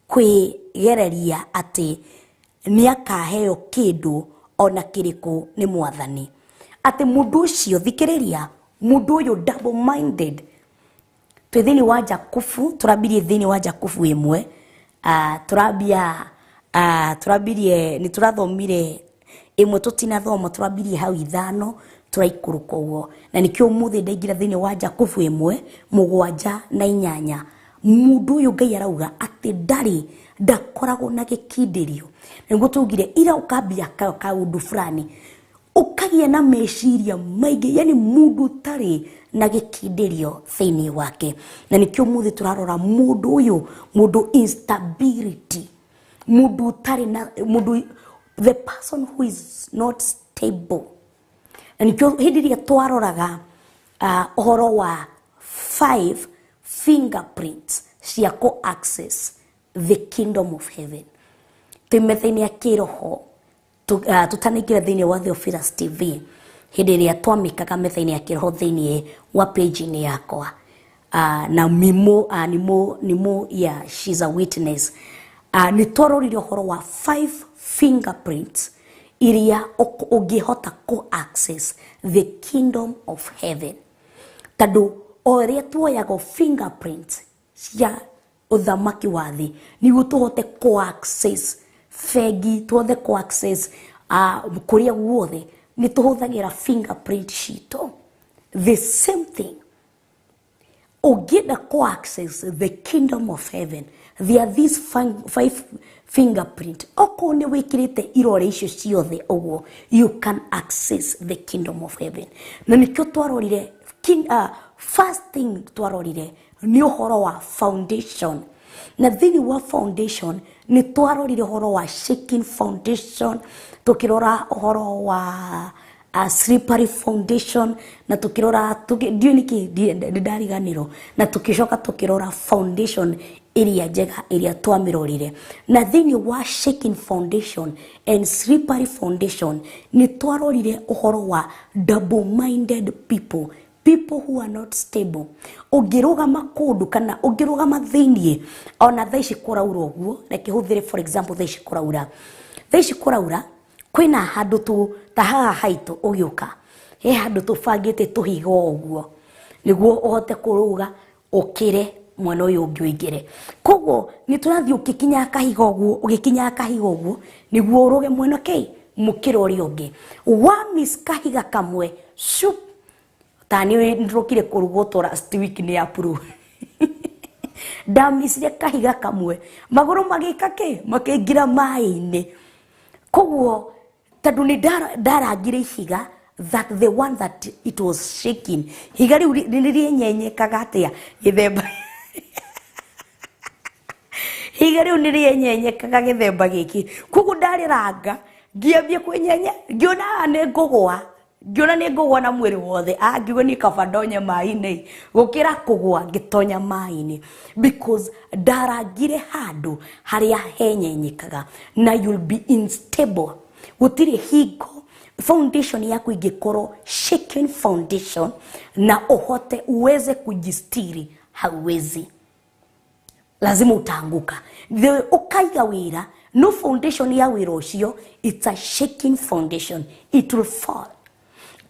kwĩgereria atĩ nĩakaheo kĩndũ ona kĩrĩkũ nĩ Mwathani. Atĩ mũndũ ũcio, thikĩrĩria, mũndũ ũyũ double minded. Twĩ thĩinĩ wa Jakubu, tũrambirie thĩinĩ wa Jakubu 1, tũrambirie nĩ tũrathomire 1 tũtinathoma, tũrambirie hau 5 tũraikũrũka ũguo. Na nĩkĩo ũmũthĩ ndaingĩra thĩinĩ wa Jakubu 1 7 na 8. Mũndũ ũyũ Ngai arauga atĩ ndarĩ ndakoragwo na gĩkindĩrio. Nĩguo tugire ira ũkambia kaũndũ fulani ũkagĩa na meciria maingĩ, yani mũndũ ũtarĩ na gĩkindĩrio thĩinĩ wake. Na nĩkĩo ũmũthĩ tũrarora mũndũ ũyũ, mũndũ instability, mũndũ ũtarĩ na mũndũ, the person who is not stable. Na nĩkĩo hĩndĩ ĩrĩa twaroraga ũhoro wa 5 fingerprints cia kũ access the kingdom of heaven, twĩ metha-inĩ ya kĩroho tũtanaingĩra thĩinĩ wa Theophilus TV, hĩndĩ ĩrĩa twamĩkaga metha-inĩ ya kĩroho thĩinĩ wa page-inĩ yakwa, na Mimo, Nimo, yeah, she's a witness. Nĩ twarorire ũhoro wa 5 fingerprints iria ũngĩhota kũ access the kingdom of heaven. Tondũ o ũrĩa tuoyaga fingerprints cia ũthamaki wa thĩ nĩguo tũhote kũ access bengi, tũhote kũ access kũrĩa guothe, nĩ tũhũthagĩra fingerprint citũ. The same thing, ũngĩenda kũ access the kingdom of heaven, there are these 5 fingerprint. Okorwo nĩ wĩkĩrĩte irore icio ciothe ũguo, you can access the kingdom of heaven. Na nĩkĩo twarorire first thing twarorire nĩ ũhoro wa foundation. Na thĩinĩ wa foundation nĩ twarorire ũhoro wa shaking foundation, tũkĩrora ũhoro wa slippery foundation, na tũkĩrora ndiũĩ nĩkĩ ndariganĩrwo, na tũkĩcoka tũkĩrora foundation ĩrĩa njega ĩrĩa twamĩrorire. Na thĩinĩ wa shaking foundation and slippery foundation nĩ twarorire ũhoro wa double minded people, people who are not stable. Ũngĩrũgama kũndũ kana ũngĩrũgama thĩinĩ, ona thaa ici kũraura ũguo, reke hũthĩre for example thaa ici kũraura, thaa ici kũraura kwĩna handũ tu ta haha haitũ ũgĩũka, he handũ tũbangĩte tũhiga ũguo nĩguo ũhote kũrũga ũkĩre mwena ũyũ ũngĩ ũingĩre. Koguo nĩ tũrathiĩ ũgĩkinyaga kahiga ũguo, ũgĩkinyaga kahiga ũguo nĩguo ũrũge mwena kĩ mũkĩra ũrĩa ũngĩ. Wa miss kahiga kamwe shup, ta nĩ ndĩrokire kũrugwo last week nĩ approve. Ndamicire kahiga kamwe magũrũ magĩka kĩ makĩingĩra maĩ-inĩ. Koguo tondũ nĩ ndarangire ihiga, that the one that it was shaking, ihiga rĩu nĩ rĩenyenyekaga atĩa gĩthemba ihiga rĩu nĩ rĩenyenyekaga gĩthemba gĩkĩ. Koguo ndarĩranga ngĩambia kwĩnyenya, ngĩona nĩ ngũgwa, ngĩona nĩ ngũgwa na mwĩrĩ wothe. Ngiuga niĩ kaba ndonye maĩ-inĩ gũkĩra kũgwa ngĩtonya maĩ-inĩ, because ndarangire handũ harĩa henyenyekaga na you'll be unstable. Gũtirĩ hingo foundation yaku ingĩkorwo shaken foundation na uhote uweze kujistiri, hauwezi, lazima utaanguka. The ukaiga wira no foundation ya wira ucio, it's a shaking foundation, it will fall.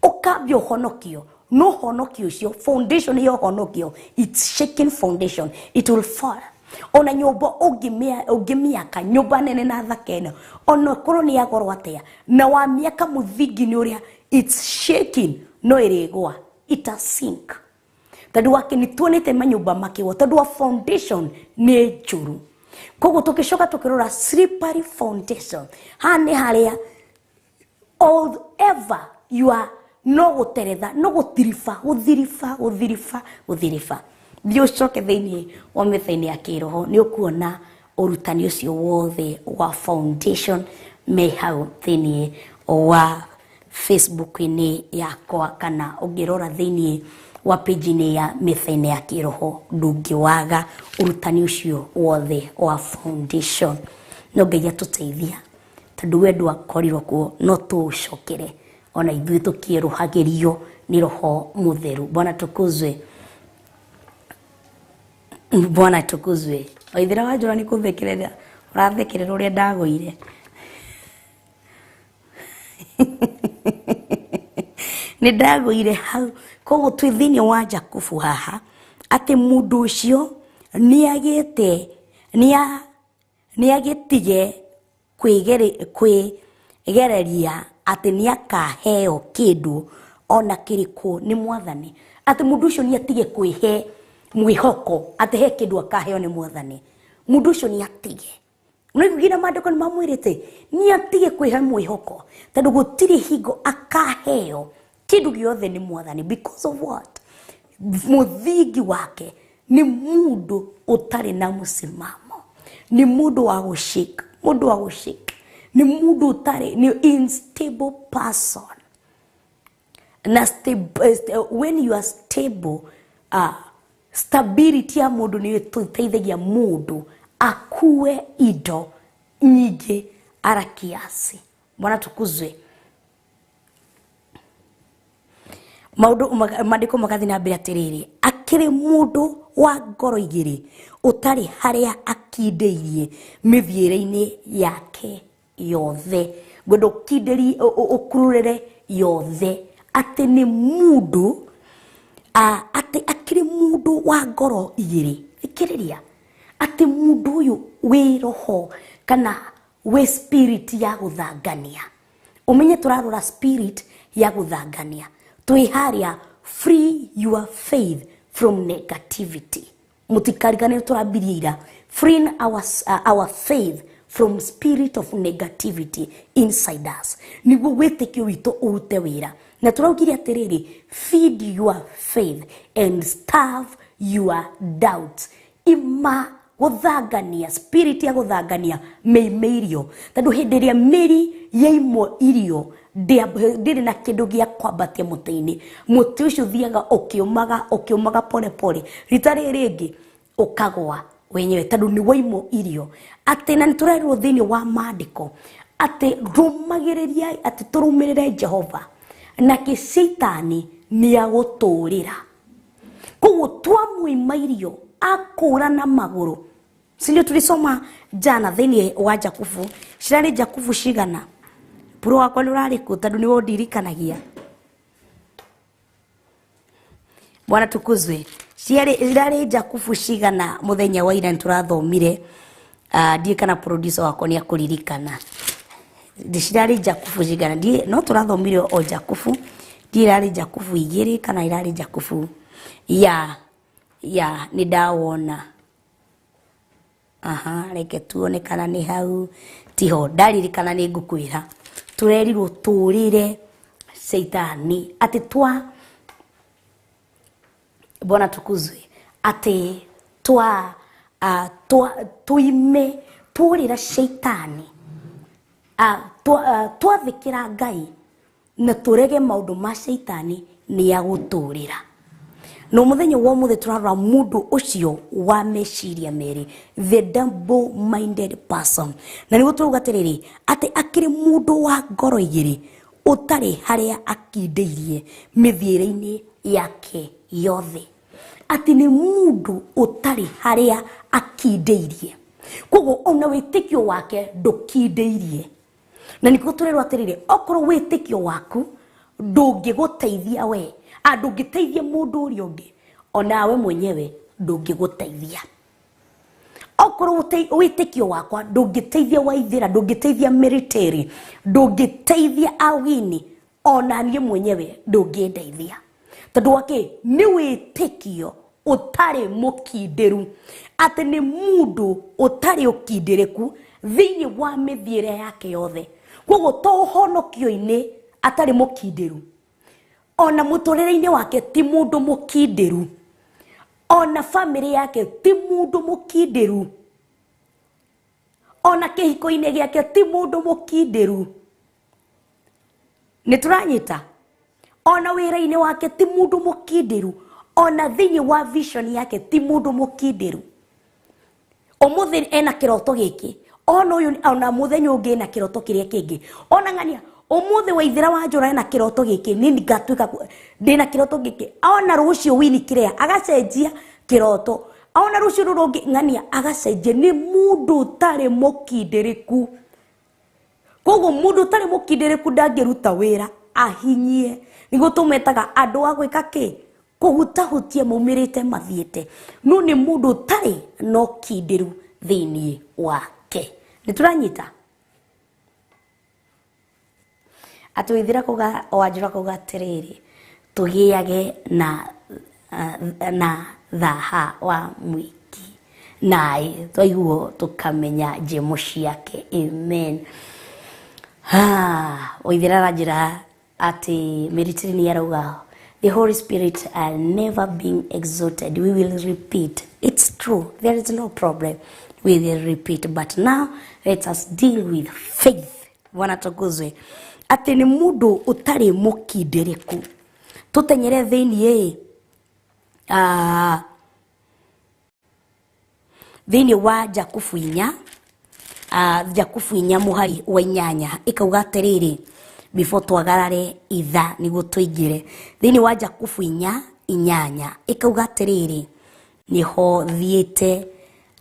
Ukambia uhonokio no honokio ucio, foundation ya uhonokio, it's shaking foundation, it will fall. Ona nyumba ũngĩmĩaka nyumba nene na thaka ĩno, ona korwo nĩ ya goro atĩa, na wamĩaka mũthingi nĩ ũrĩa it's shaking, no ĩrĩgwa, ita sink. Tondũ wake nĩ tuonete manyũmba makĩgwa tondũ wa foundation nĩ njũru. Koguo tũkĩcoka tũkĩrora slippery foundation, haha nĩ harĩa all ever you are no gũteretha, no gũthiriba gũthiriba gũthiriba gũthiriba. Thiĩ ũcoke thĩinĩ wa mĩtha-inĩ ya kĩroho nĩ ũkuona ũrutani ũcio wothe wa foundation me hau thĩinĩ wa Facebook-inĩ yakwa, kana ũngĩrora thĩinĩ wa page-inĩ ya mĩtha-inĩ ya kĩroho ndũngĩwaga ũrutani ũcio wothe wa foundation. No Ngai atũteithia tondũ we ndwakorirwo kuo, no tũũcokere ona ithuĩ tũkĩerũhagĩrio nĩ Roho Mũtheru. Bwana tukuzwe, Bwana tukuzwe. Waithira wa njũra nĩ kũthekerera ũrathekerera ũrĩa ndagũire. Nĩ ndagũire hau. Koguo twĩ thĩinĩ wa Jakubu haha atĩ mũndũ ũcio nĩagĩte nĩagĩtige kwĩgereria atĩ nĩakaheo kĩndũ ona kĩrĩkũ nĩ Mwathani, atĩ mũndũ ũcio nĩatige kwĩhe mwĩhoko atĩ he kĩndũ akaheo nĩ Mwathani. Mũndũ ũcio nĩatige. Nĩngũgira maandĩko nĩ mamwĩrĩte nĩatige kwĩhe mwĩhoko tondũ gũtirĩ hingo akaheo kĩndũ gĩothe nĩ Mwathani. Because of what? Mũthingi wake nĩ mũndũ ũtarĩ na mũsimamo, nĩ mũndũ wa gũshake, mũndũ wa gũshake, nĩ mũndũ ũtarĩ, nĩ unstable person. Na when you are stable, stability ya mũndũ nĩ ĩteithagia mũndũ akue indo nyingĩ ara kiasi. Bwana tukuzwe. Maũndũ maandĩko magathiĩ na mbere atĩrĩrĩ, akĩrĩ mũndũ wa ngoro igĩrĩ ũtarĩ harĩa akindĩirie mĩthiĩre-inĩ yake yothe. Ngwenda ũkindĩrie ũkururĩre yothe atĩ nĩ mũndũ atĩ akĩrĩ mũndũ wa ngoro igĩrĩ. Thikĩrĩria atĩ mũndũ ũyũ wĩ roho kana wĩ spirit ya gũthangania. Ũmenye tũrarora spirit ya gũthangania. Twĩ harĩa free your faith from negativity. Mũtikarigane tũrambirie ira. Free our faith from spirit of negativity inside us. Nĩguo wĩtĩkio witũ ũrute wĩra. Na tũraugire atĩrĩrĩ, feed your faith and starve your doubts. Ima gũthangania, spirit ya gũthangania mĩime irio. Tondũ hĩndĩ ĩrĩa mĩri yaimwo irio ndĩrĩ na kĩndũ gĩa kwambatia mũtĩ-inĩ, mũtĩ ũcio ũthiaga ũkĩũmaga ũkĩũmaga pole pole, rita rĩrĩ rĩngĩ ũkagwa wenyewe tondũ nĩ waimwo irio. Atĩ na nĩtũrerwo thĩinĩ wa maandĩko atĩ rũmagĩrĩria, atĩ tũrũmĩrĩre Jehova nake Caitani nĩagũtũrĩra. Koguo twamũima irio akũra na magũrũ. Si ndio tulisoma jana thĩinĩ wa Jakubu? Cirarĩ Jakubu cigana? Puro wakwa nĩ ũrarĩ kũ tondũ nĩwe ũndirikanagia. Bwana tukuzwe. Cirarĩ Jakubu cigana mũthenya wa ira nĩtũrathomire. Ndiĩ kana producer wakwa nĩ akũririkana. Cirarĩ Jakubu cigana? Ndiĩ, no tũrathomire o Jakubu. Ndiĩ irarĩ Jakubu igĩrĩ kana irarĩ Jakubu ya nĩ ndawona. Aha, reke tuone kana nĩ hau tiho ndaririkana nĩ ngũkwĩra tũrerirwo tũrĩre Shaitani atĩ twa Bwana tukuzwe atĩ twa tuime tũrĩra Shaitani twathĩkĩra Ngai na tũrege maũndũ ma Shaitani nĩ agũtũrĩra. No muthenya wa muthe turarora mundu ucio wa meciria meri, the double minded person. Na niguo turauga atiriri ati akiri mundu wa ngoro igiri utari haria akindĩirie mithiĩre-inĩ yake yothe, ati ni mundu utari haria akindĩirie, koguo ona wĩtĩkio wake ndũkindĩirie. Na nikuo turerwo atiriri okorwo wĩtĩkio waku ndũngĩgũteithia we, ndũngĩteithia mũndũ ũrĩa ũngĩ, onawe mwenyewe ndũngĩgũteithia. Okorwo wĩtĩkio wakwa ndũngĩteithia Waithĩra, ndũngĩteithia Military, ndũngĩteithia Awini, ona niĩ mwenyewe ndũngĩndeithia. Tondũ wake nĩ wĩtĩkio ũtarĩ mũkindĩru, atĩ nĩ mũndũ ũtarĩ ũkindĩrĩku thĩinĩ wa mĩthiĩre yake yothe. Koguo to ũhonokio-inĩ atarĩ mũkindĩru, ona mũtũrĩre-inĩ wake ti mũndũ mũkindĩru, ona family yake ti mũndũ mũkindĩru, ona kĩhiko-inĩ gĩake ti mũndũ mũkindĩru. Nĩ tũranyita? Ona wĩra-inĩ wake ti mũndũ mũkindĩru, ona thĩinĩ wa vision yake ti mũndũ mũkindĩru. Ũmũthĩ ena kĩroto gĩkĩ, ona ũyũ ona mũthenya ũngĩ ena kĩroto kĩrĩa kĩngĩ, ona ng'ania umuthi Waithĩra wa Njũra ena kĩroto gĩkĩ, ni ngatuĩka ndĩna kĩroto gĩkĩ, ona rũciũ Winnie kĩrĩa agacenjia kĩroto, ona rũciũ rũrũ rũngĩ ng'ania agacenjia. Nĩ mũndũ ũtarĩ mũkindĩrĩku. Koguo mũndũ ũtarĩ mũkindĩrĩku ndangĩruta wĩra ahinyie. Nĩguo tũmetaga andũ a gwĩka kĩ, kũhutahutia maumĩrĩte mathiĩte, no nĩ mũndũ ũtarĩ na ũkindĩru thĩinĩ wake. Nĩ tũranyita? Atĩ Waithĩra kuga Wanjũra kuga atĩrĩrĩ tũgĩage na thaha wa mwĩki naĩ twaiguo tũkamenya njĩmo ciake. Amen. Waithĩra aranjĩra atĩ Military nĩ arauga the Holy Spirit are never being exalted. We will repeat. It's true. There is no problem. We will repeat. But now let us deal with faith. Bwana tukuzwe. Atĩ nĩ mũndũ ũtarĩ mũkindĩrĩku. Tũtenyere thĩinĩ thĩinĩ wa Jakubu inya, Jakubu inya mũhari wa inyanya ĩkauga atĩrĩrĩ, before twagarare itha nĩguo tũingĩre thĩinĩ wa Jakubu inya inyanya ĩkauga atĩrĩrĩ, nĩho thiĩte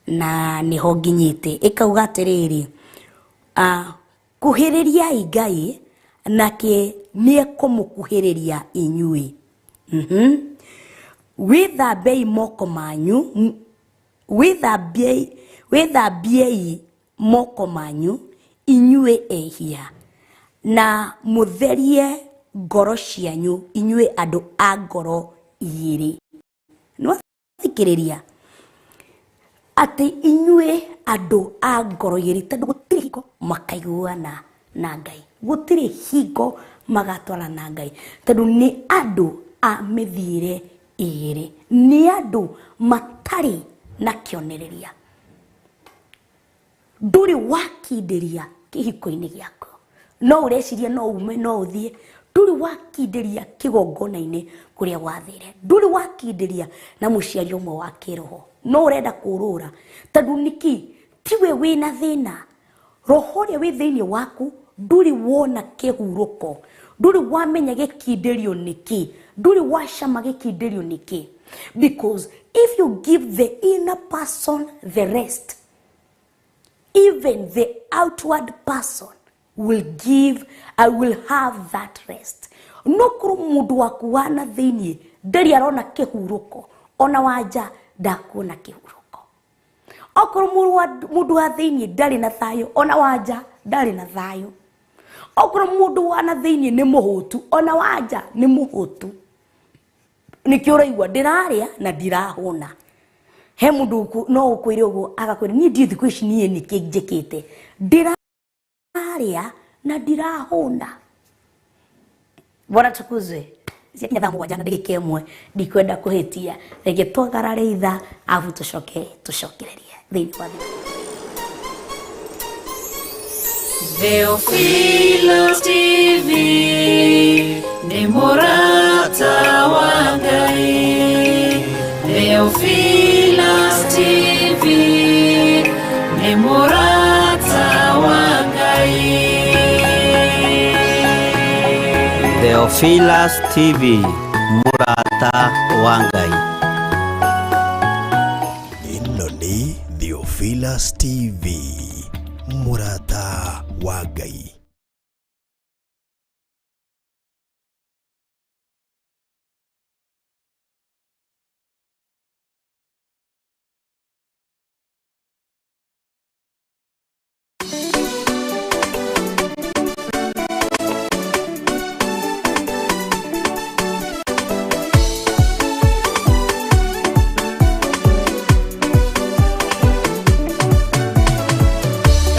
na nĩho nginyĩte. Ĩkauga atĩrĩrĩ, kuhĩrĩriai Ngai nake nĩekũmũkuhĩrĩria inyuĩ. Wĩthambei moko manyu, wĩthambiei moko manyu inyuĩ ehia, na mũtherie ngoro cianyu inyuĩ andũ a ngoro igĩrĩ. Nĩwathikĩrĩria atĩ inyuĩ andũ a ngoro igĩrĩ, tondũ gũtirĩ hingo makaiguana na Ngai, gũtirĩ hingo magatwara na Ngai, tondũ nĩ andũ a mĩthiĩre igĩrĩ, nĩ andũ matarĩ na kĩonereria. Ndũrĩ wakindĩria kĩhiko-inĩ gĩaku, no ũreciria no ume no ũthiĩ, ndũrĩ wakindĩria kĩgongona-inĩ kũrĩa wathire, ndũrĩ wakindĩria na mũciari ũmwe wa kĩroho, no ũrenda kũrũra tondũ nĩkĩ tiwe wĩna thĩna. Roho ũrĩa wĩ thĩinĩ waku ndũrĩ wona kĩhurũko, ndũrĩ wamenya gĩkindĩrio nĩkĩ, ndũrĩ wacama gĩkindĩrio nĩkĩ. Because if you give the inner person the rest, even the outward person will give, I will have that rest. No korwo mũndũ waku wa na thĩinĩ ndarĩ arona kĩhurũko, ona wanja ndakuona kĩhurũko. Okorwo mũndũ wa thĩinĩ ndarĩ na thayũ, ona wanja ndarĩ na thayũ. Okorwo mũndũ wa na thĩinĩ nĩ mũhũtu, ona wanja nĩ mũhũtu. Nĩkĩo ũraigua ndĩrarĩa na ndirahũna. He mundu no ukwire uguo agakwira ni ndiũ thikũ ici niĩ nĩkĩ njĩkĩte, ndĩrarĩa na ndirahũna. Bwana tukuzwe. Ciakinya thaa 7 na ndagĩka 1, ndikwenda kũhĩtia, reke twagarare ithaa abu tũcoke tũcokererie thĩinĩ wa thĩ. Theophilus TV nĩ mũrata wa Ngai. Theophilus TV nĩ mũrata wa Ngai. Theophilus TV, mũrata wa Ngai. Ĩno nĩ Theophilus TV, mũrata wa Ngai.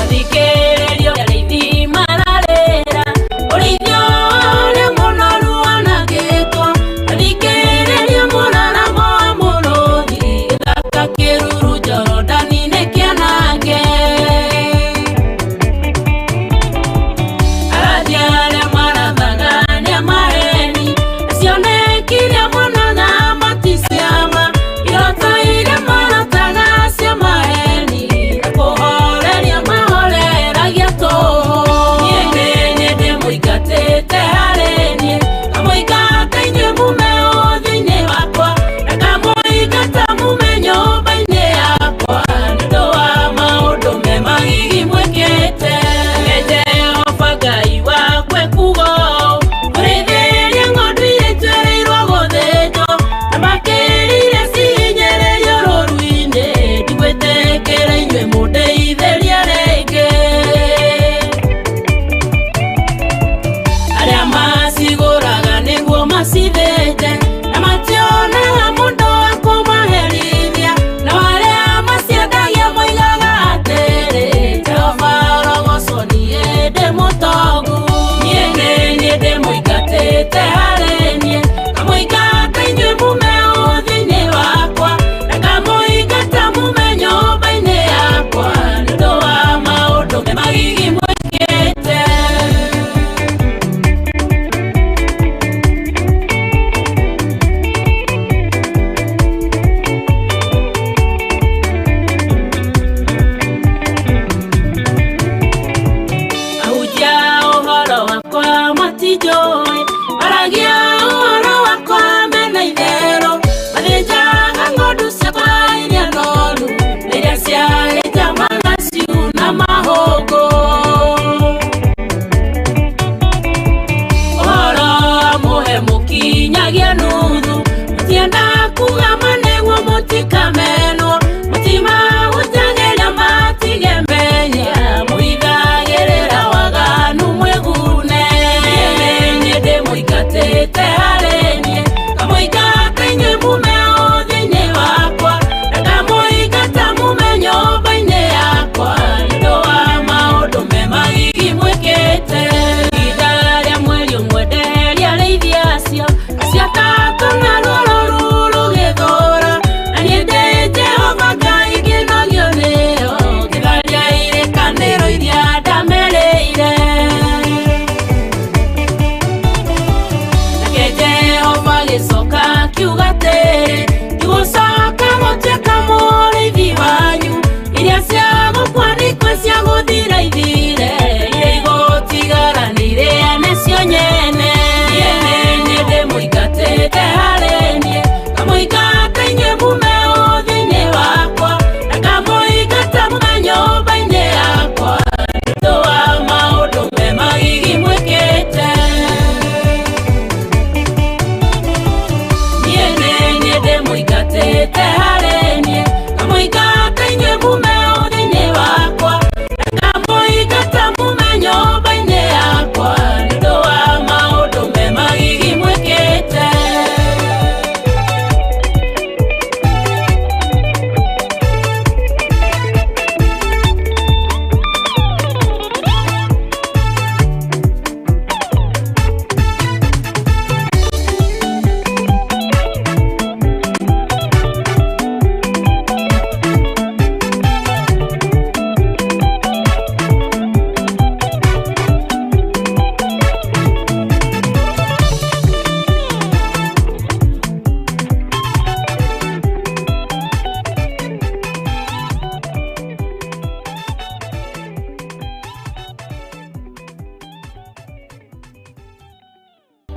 Thikĩrĩrio arĩithi mara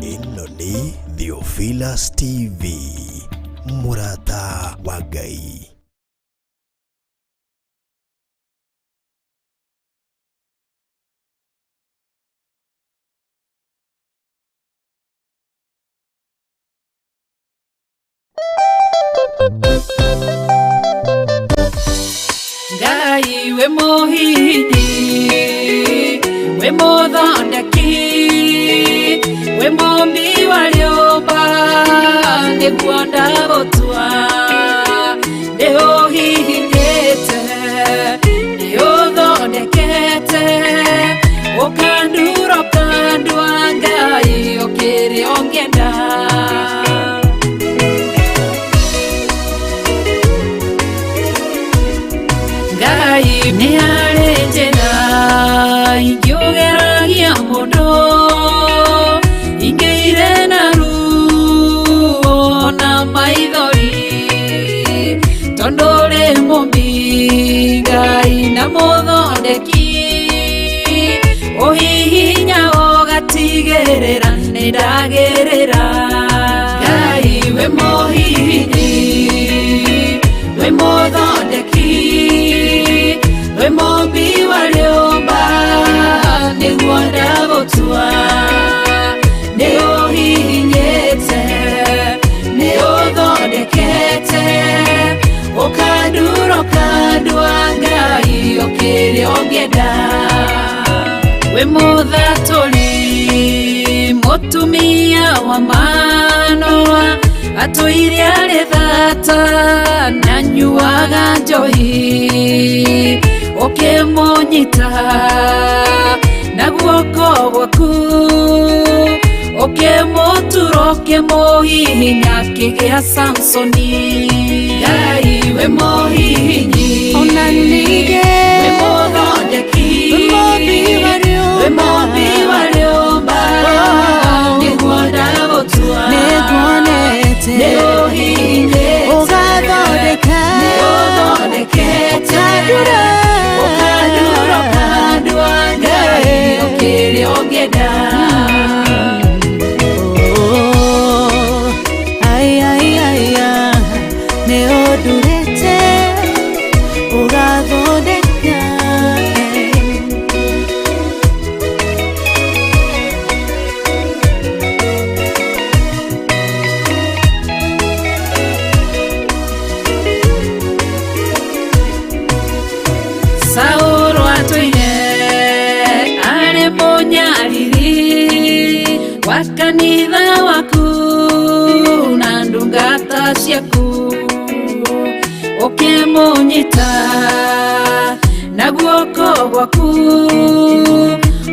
Ĩno nĩ Theophilus TV, mũrata wa Ngai. Ngai wĩ mũhihinyi, wĩ mũthondeki, wĩ mũmbi wa rĩũmba, nĩguo ndagũtua. Nĩũhihinyĩte, nĩũthondekete, ũkandura ũkandua Ngai ũkĩrĩ ũngĩenda. Ngai nĩ harĩ njĩra ingĩũgeragia mũndũ ingĩire na ruo na maithori tondũ rĩ mũmbi Ngai na mũthondeki ũhihinya ũgatigĩrĩra nĩ ndagĩrĩra. Ngai wĩ mũhihinyi, wĩ mũthondeki, wĩ mũmbi wa rĩũmba, nĩguo ndagũtua. Nĩũhihinyĩte, nĩũthondekete, ũkandura ũkandua Ngai ũkĩrĩ ũngĩenda. Wĩ mũthatũri mũtumia wa Manoa atũire arĩ thata na nyuaga njohi ũkĩmũnyita na guoko gwaku ũkĩmũtura ũkĩmũhihinya akĩgĩa Samsoni. Ngai wĩ mũhihinyi, Ona ningĩ wĩ mũthondeki, wĩ mũmbi wa wĩ mũmbi rĩũmba, wa rĩũmba, nĩguo ndagũtua. Nĩnguonete Nĩũhihinyĩte, ũgathondeka, nĩũthondekete, ũkandura, ũkandura ũkandua Ngai ũkĩrĩ ũngĩenda. Oh, ai, ai, ai, ah, nĩũndurĩte ũgathondeka. Saũlũ atũire arĩ mũnyariri wa kanitha waku na ndungata ciaku ũkĩmũnyita na guoko gwaku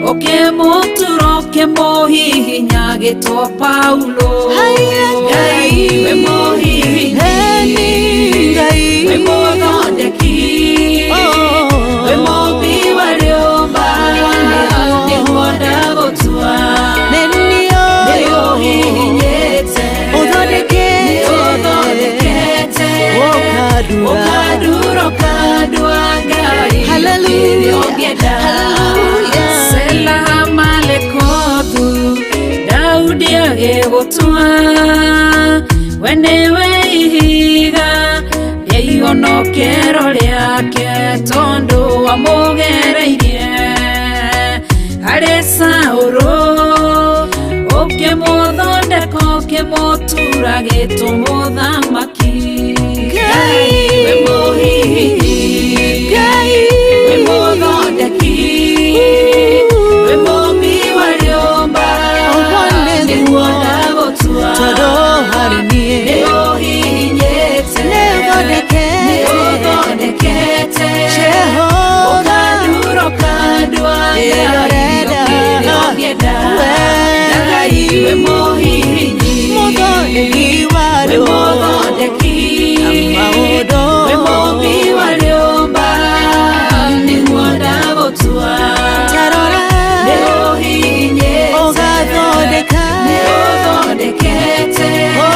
ũkĩmũtura ũkĩmũhihinya agĩtwo Paulo. Haiya, Ngai wĩ mũhihinyi, Eni Ngai, wĩ mũthondeki, Oh. wĩ mũmbi wa rĩũmba, nĩguo ndagũtua. Nĩniũĩ Nĩũhihinyĩte, ũthondekete, nĩũthondekete, ũkandura, ũkandura ũkandua Ngai Hallelujah. ũkĩrĩ ũngĩenda. Hallelujah. Sela Malekothu Daudi agĩgũtua we nĩwe ihiga rĩa ihonokero rĩake tondũ wamũgereirie harĩ Saũlũ ũkĩmũthondeka ũkĩmũtura gĩtũ mũthamaki. Ngai, wĩ mũhihinyi, Ngai, wĩ mũthondeki, wĩ mũmbi wa rĩũmba, Ũguo nĩguo nĩguo, ndagũtua. tondũ harĩ niĩ Nĩũhihinyĩte, nĩũthondekete, nĩũthondekete, Jehova, ũkandura ũkandua Ngai Ĩrorenda, ũkĩrĩ ũngĩenda. we Ngai wĩ mũhihinyi, mũthondeki wa wĩ rĩũmba, mũthondeki, maũndũ wĩ mũmbi wa rĩũmba, nĩguo ndagũtua. Tarora, Nĩũhihinyĩte, ũgathondeka, nĩũthondekete, Oh,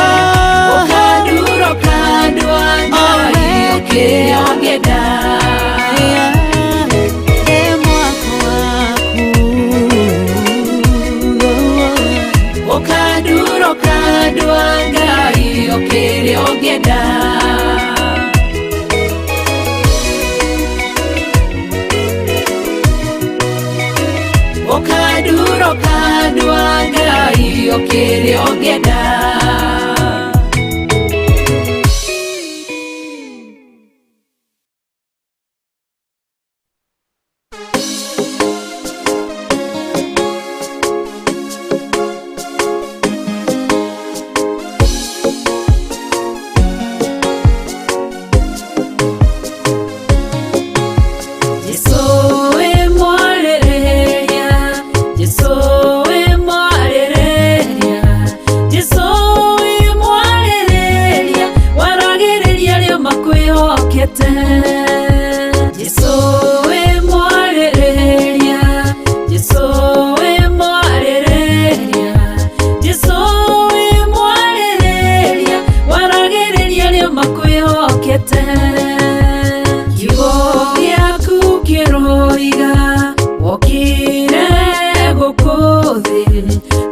ũkandura ũkandua Ngai ũkĩrĩ ũngĩenda. ĩ mwako waku. andũ a Ngai o kĩrĩa ũngĩenda. Ũkanduro kandũ a Ngai o kĩrĩa ũngĩenda. Jesũ wĩ mwarĩrĩria, Jesũ wĩ mwarĩrĩria, Jesũ wĩ mwarĩrĩria, waragĩrĩria arĩa makwĩhokete. Jesũ wĩ mwarĩrĩria, Jesũ wĩ mwarĩrĩria, Jesũ wĩ mwarĩrĩria, waragĩrĩria arĩa makwĩhokete. Kiugo gĩaku kĩroiga wokire gũkũ thĩ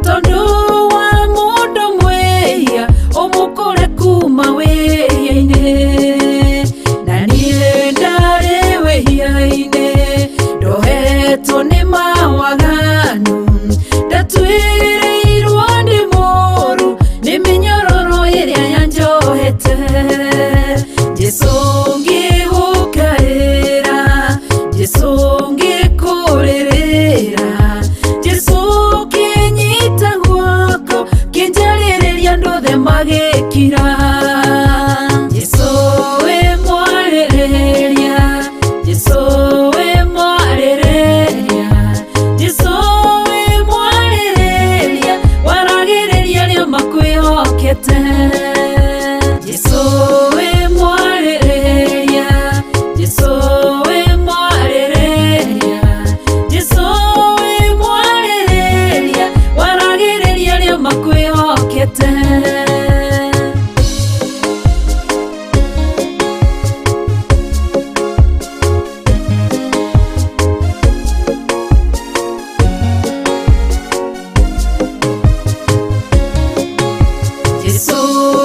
tondũ wa mũndũ mwĩhia ũmũkũre kuma wĩhia-inĩ, na niĩ ndarĩ wĩhia-inĩ ndohetwo nĩ mawaganu, ndatuĩrĩirwo nĩ mũũru nĩ mĩnyororo ĩrĩa yanjohete. Jesũ ngĩgũkaĩra, Jesũ ngĩkũrĩrĩra, Jesũ kĩnyita guoko kĩnjarĩrĩria andũ othe magĩkira. Jesũ wĩ mwarĩrĩria, Jesũ wĩ mwarĩrĩria, Jesũ wĩ mwarĩrĩria, waragĩrĩria arĩa makwĩhokete. Jesũ wĩ mwarĩrĩria, Jesũ wĩ mwarĩrĩria, Jesũ wĩ mwarĩrĩria, waragĩrĩria arĩa makwĩhokete. Jesũ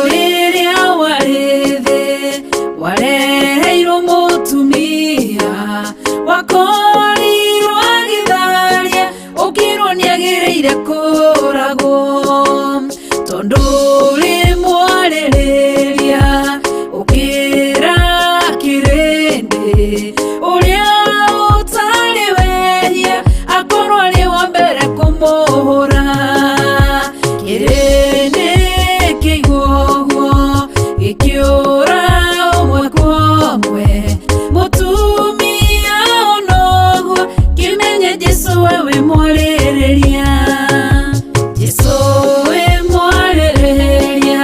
rĩrĩa warĩ thĩ wareheirwo mũtumia wakorirwo agĩtharia ũkĩrwo nĩagĩrĩire kũragwo, tondũ ũrĩ mwarĩrĩria ũkĩra kĩrĩndĩ ũrĩa ũtarĩ wehia akorwo arĩ wa mbere kũmũhũra. Kĩrĩndĩ kĩigua ũguo gĩkĩũra ũmwe kwa ũmwe, mũtumia ona ũguo kĩmenye Jesũ we wĩ mwarĩrĩria. Jesũ wĩ mwarĩrĩria,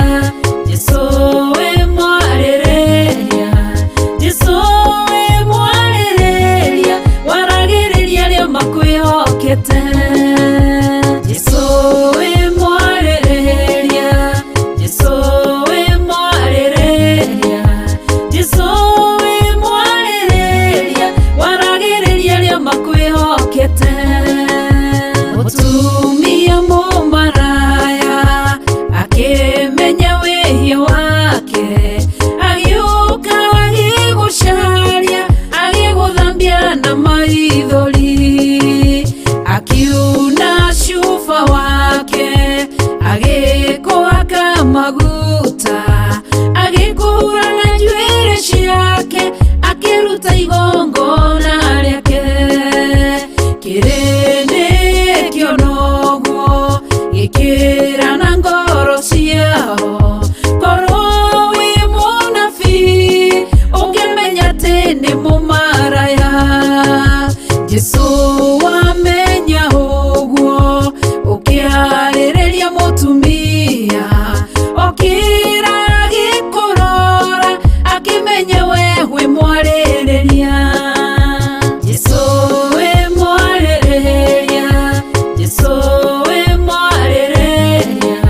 Jesũ wĩ mwarĩrĩria, Jesũ wĩ mwarĩrĩria, waragĩrĩria arĩa makwĩhokete. Jesũ wĩ mwarĩrĩria, Jesũ wĩ mwarĩrĩria, Jesũ wĩ mwarĩrĩria, waragĩrĩria arĩa makwĩhokete. Mũtumia mũmaraya akĩmenya wĩhia wake, agĩũka agĩgũcaria, agĩgũthambia na maithori, akiuna cuba wake, agĩkũhaka maguta, agĩkũhura na njuĩrĩ ciake, akĩruta igongona rĩake. Kĩrĩndĩ kĩona ũguo gĩkĩra na ngoro ciao, korwo wĩ mũnabii ũngĩmenya atĩ nĩ mũmaraya. Jesũ wamenya ũguo ũkĩarĩrĩria mũtumia, okĩra agĩkũrora akĩmenya we wĩ mwarĩrĩria. Jesũ wĩ mwarĩrĩria, Jesũ wĩ mwarĩrĩria,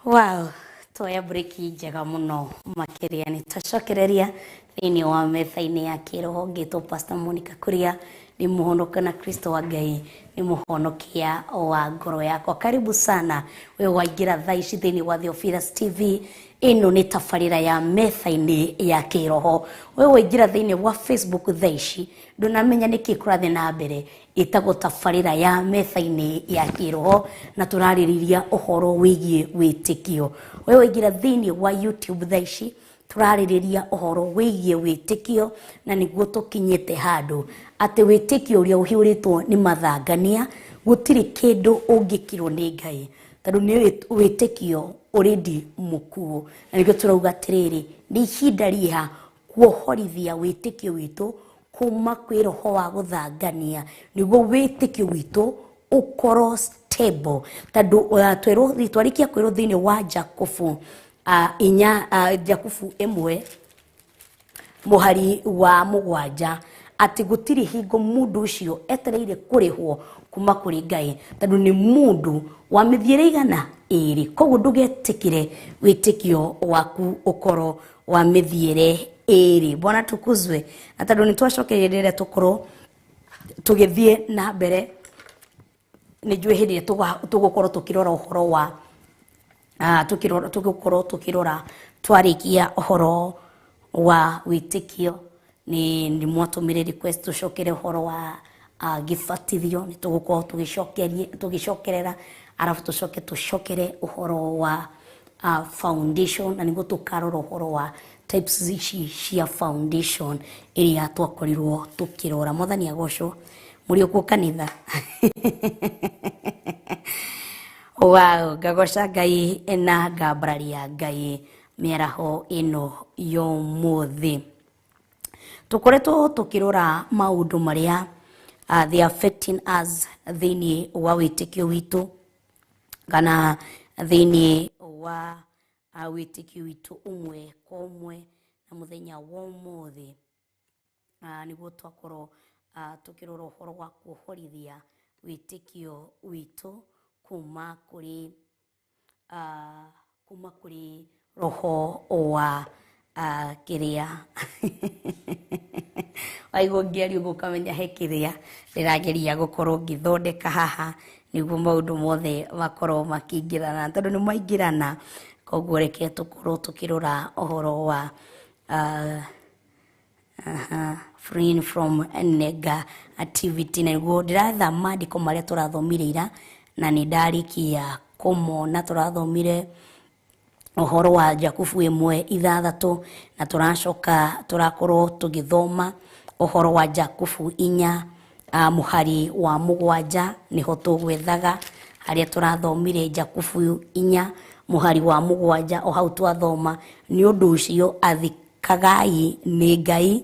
Wow, twoya breki njega muno makiria ni twacokereria thiini wa metha-inĩ ya kĩroho ngĩtwo Pastor Monica Kuria ni mũhonoka na Kristo wa Ngai ni mũhonokia wa ngoro yakwa. Karibu sana we waingĩra thaa ici thĩinĩ wa Theophilus TV. Ĩno nĩ tabarĩra ya metha-inĩ ya kĩroho. We waingĩra thĩinĩ wa Facebook thaa ici ndũnamenya nĩkĩ kũrathiĩ na mbere, ĩtagwo tabarĩra ya metha-inĩ ya kĩroho na tũrarĩrĩria ũhoro wĩgiĩ wĩtĩkio. We waingĩra thĩinĩ wa YouTube thaa ici tũrarĩrĩria ũhoro wĩgiĩ wĩtĩkio na nĩguo tũkinyĩte handũ atĩ wĩtĩkio ũrĩa ũhĩũrĩtwo nĩ mathangania gũtirĩ kĩndũ ũngĩkirwo nĩ Ngai tondũ nĩ wĩtĩkio ũrĩndi mũkuũ. Na nĩkĩo tũrauga atĩrĩrĩ, nĩ ihinda rĩha kuohorithia wĩtĩkio witũ kuma kwĩ roho wa gũthangania nĩguo wĩtĩkio witũ ũkorwo stable tondũ twarĩkia kwĩrwo thĩinĩ wa Jakubu inya Jakubu 1 mũhari wa 7 atĩ gũtirĩ hingo mũndũ ũcio etereire kũrĩhwo kuma kũrĩ Ngai tondũ nĩ mũndũ wa mĩthiĩre igana ĩrĩ. Koguo ndũgetĩkĩre wĩtĩkio waku ũkorwo wa mĩthiĩre ĩrĩ. Bwana tukuzwe. Na tondũ nĩ twacokereria rĩrĩa tũkorwo tũgĩthiĩ na mbere nĩ njũĩ hĩndĩ ĩrĩa tũgũkorwo tũkĩrora ũhoro wa tũgũkorwo tũkĩrora twarĩkia ũhoro wa wĩtĩkio nĩ mwatũmĩre request tũcokere ũhoro wa gĩbatithio nĩ tũgũkorwo tũgĩcokerera arabu tũcoke tũcokere ũhoro wa foundation na nĩguo tũkarora ũhoro wa types ici cia foundation ĩrĩa twakorirwo tũkĩrora. Mwathani agocwo. Mũrĩ okuo kanitha? Wow, ngagoca Ngai na ngambararia Ngai mĩaraho ĩno yomuthi. Tũkoretwo tũkĩrora maũndũ marĩa they affecting us thĩinĩ wa wĩtĩkio witũ kana thĩinĩ wa wĩtĩkio witũ ũmwe kwa ũmwe na mũthenya wa ũmũthĩ nĩguo twakorwo tũkĩrora ũhoro wa kuohorithia wĩtĩkio witũ kuma kũrĩ roho wa kĩrĩa waigua ngĩaria ũguo ũkamenya he kĩrĩa ndĩrageria gũkorwo ngĩthondeka haha nĩguo maũndũ mothe makorwo makĩingĩrana tondũ nĩ maingĩrana. Koguo reke tũkorwo tũkĩrora ũhoro wa freeing from negativity na nĩguo ndĩratha maandĩko marĩa tũrathomire ira na nĩ ndarĩkia kũmona. Tũrathomire ũhoro wa Jakubu 1:6 na tũracoka tũrakorwo tũgĩthoma ũhoro wa Jakubu 4 mũhari wa 7 nĩho tũgwethaga harĩa tũrathomire Jakubu 4 mũhari wa 7 o hau twathoma nĩ ũndũ ũcio athikagai nĩ Ngai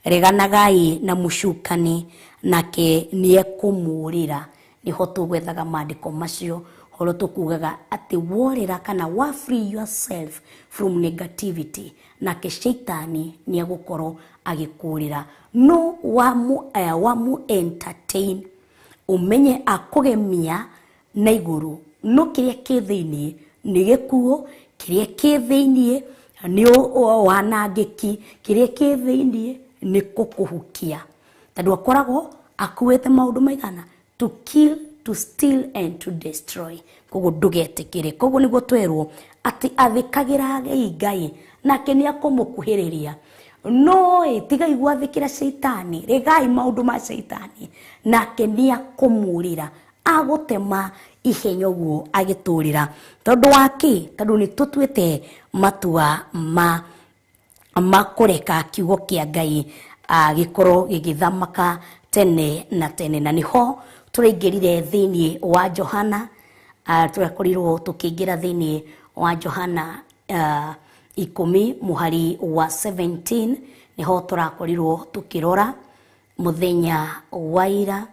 reganagai na mũcukani nake nĩekũmũũrĩra. Nĩho tũgwethaga maandĩko macio horo tũkugaga atĩ worĩra kana wa free yourself from negativity nake shaitani nĩegũkorwo agĩkũũrĩra. No wamu entertain ũmenye akũgemia na igũrũ no kĩrĩa kĩ thĩinĩ nĩ gĩkuũ, kĩrĩa kĩ thĩinĩ nĩ wanangĩki, kĩrĩa kĩ thĩinĩ nĩ kũkũhukia tondũ akoragwo akuĩte maũndũ maigana to kill, to steal and to destroy. Koguo ndũgetĩkĩre. Koguo nĩguo twerwo atĩ athĩkagĩrai Ngai nake nĩekũmũkuhĩrĩria. No tigai gwathĩkĩra shaitani, regai maũndũ ma shaitani nake nĩekũmũũrĩra agũtema ihenya ũguo agĩtũũrĩra. Tondũ wa kĩ? Tondũ nĩ tũtuĩte matua ma kũreka kiugo kĩa Ngai gĩkorwo gĩgĩthamaka tene na tene. Na nĩho tũraingĩrire thĩinĩ wa Johana, tũrakorirwo tũkĩingĩra thĩinĩ wa Johana 10 mũhari wa 17 nĩho tũrakorirwo tũkĩrora mũthenya wa ira.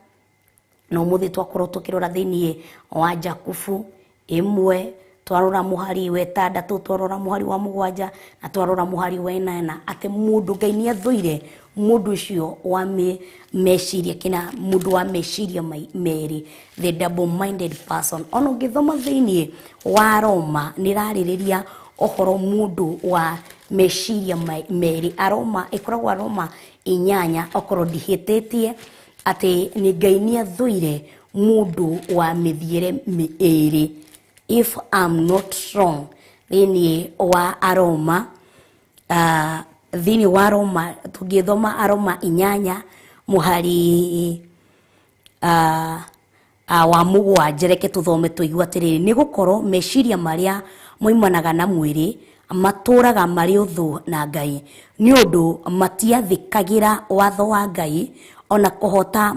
Na ũmũthĩ twakorwo tũkĩrora thĩinĩ wa Jakubu 1 twarora mũhari wa 6 twarora mũhari wa 7 na twarora mũhari wa 8 atĩ mũndũ Ngai nĩathũire Mũndũ ũcio wa meciria kina mũndũ wa meciria merĩ, the double minded person. Ona ũngĩthoma thĩinĩ wa Roma, nĩrarĩrĩria ũhoro mũndũ wa meciria merĩ. Aroma ĩkoragwo Aroma 8, okorwo ndihĩtĩtie, atĩ nĩ Ngai nĩathũire mũndũ wa mĩthiĩre ĩrĩ, if I'm not wrong. Thĩinĩ wa Aroma, thĩinĩ wa Roma tũngĩthoma Aroma 8 mũhari wa 7, reke tũthome tũigue atĩrĩrĩ, nĩ gũkorwo meciria marĩa moimanaga na mwĩrĩ matũraga marĩ ũthũ na Ngai, nĩ ũndũ matiathĩkagĩra watho wa Ngai, ona kũhota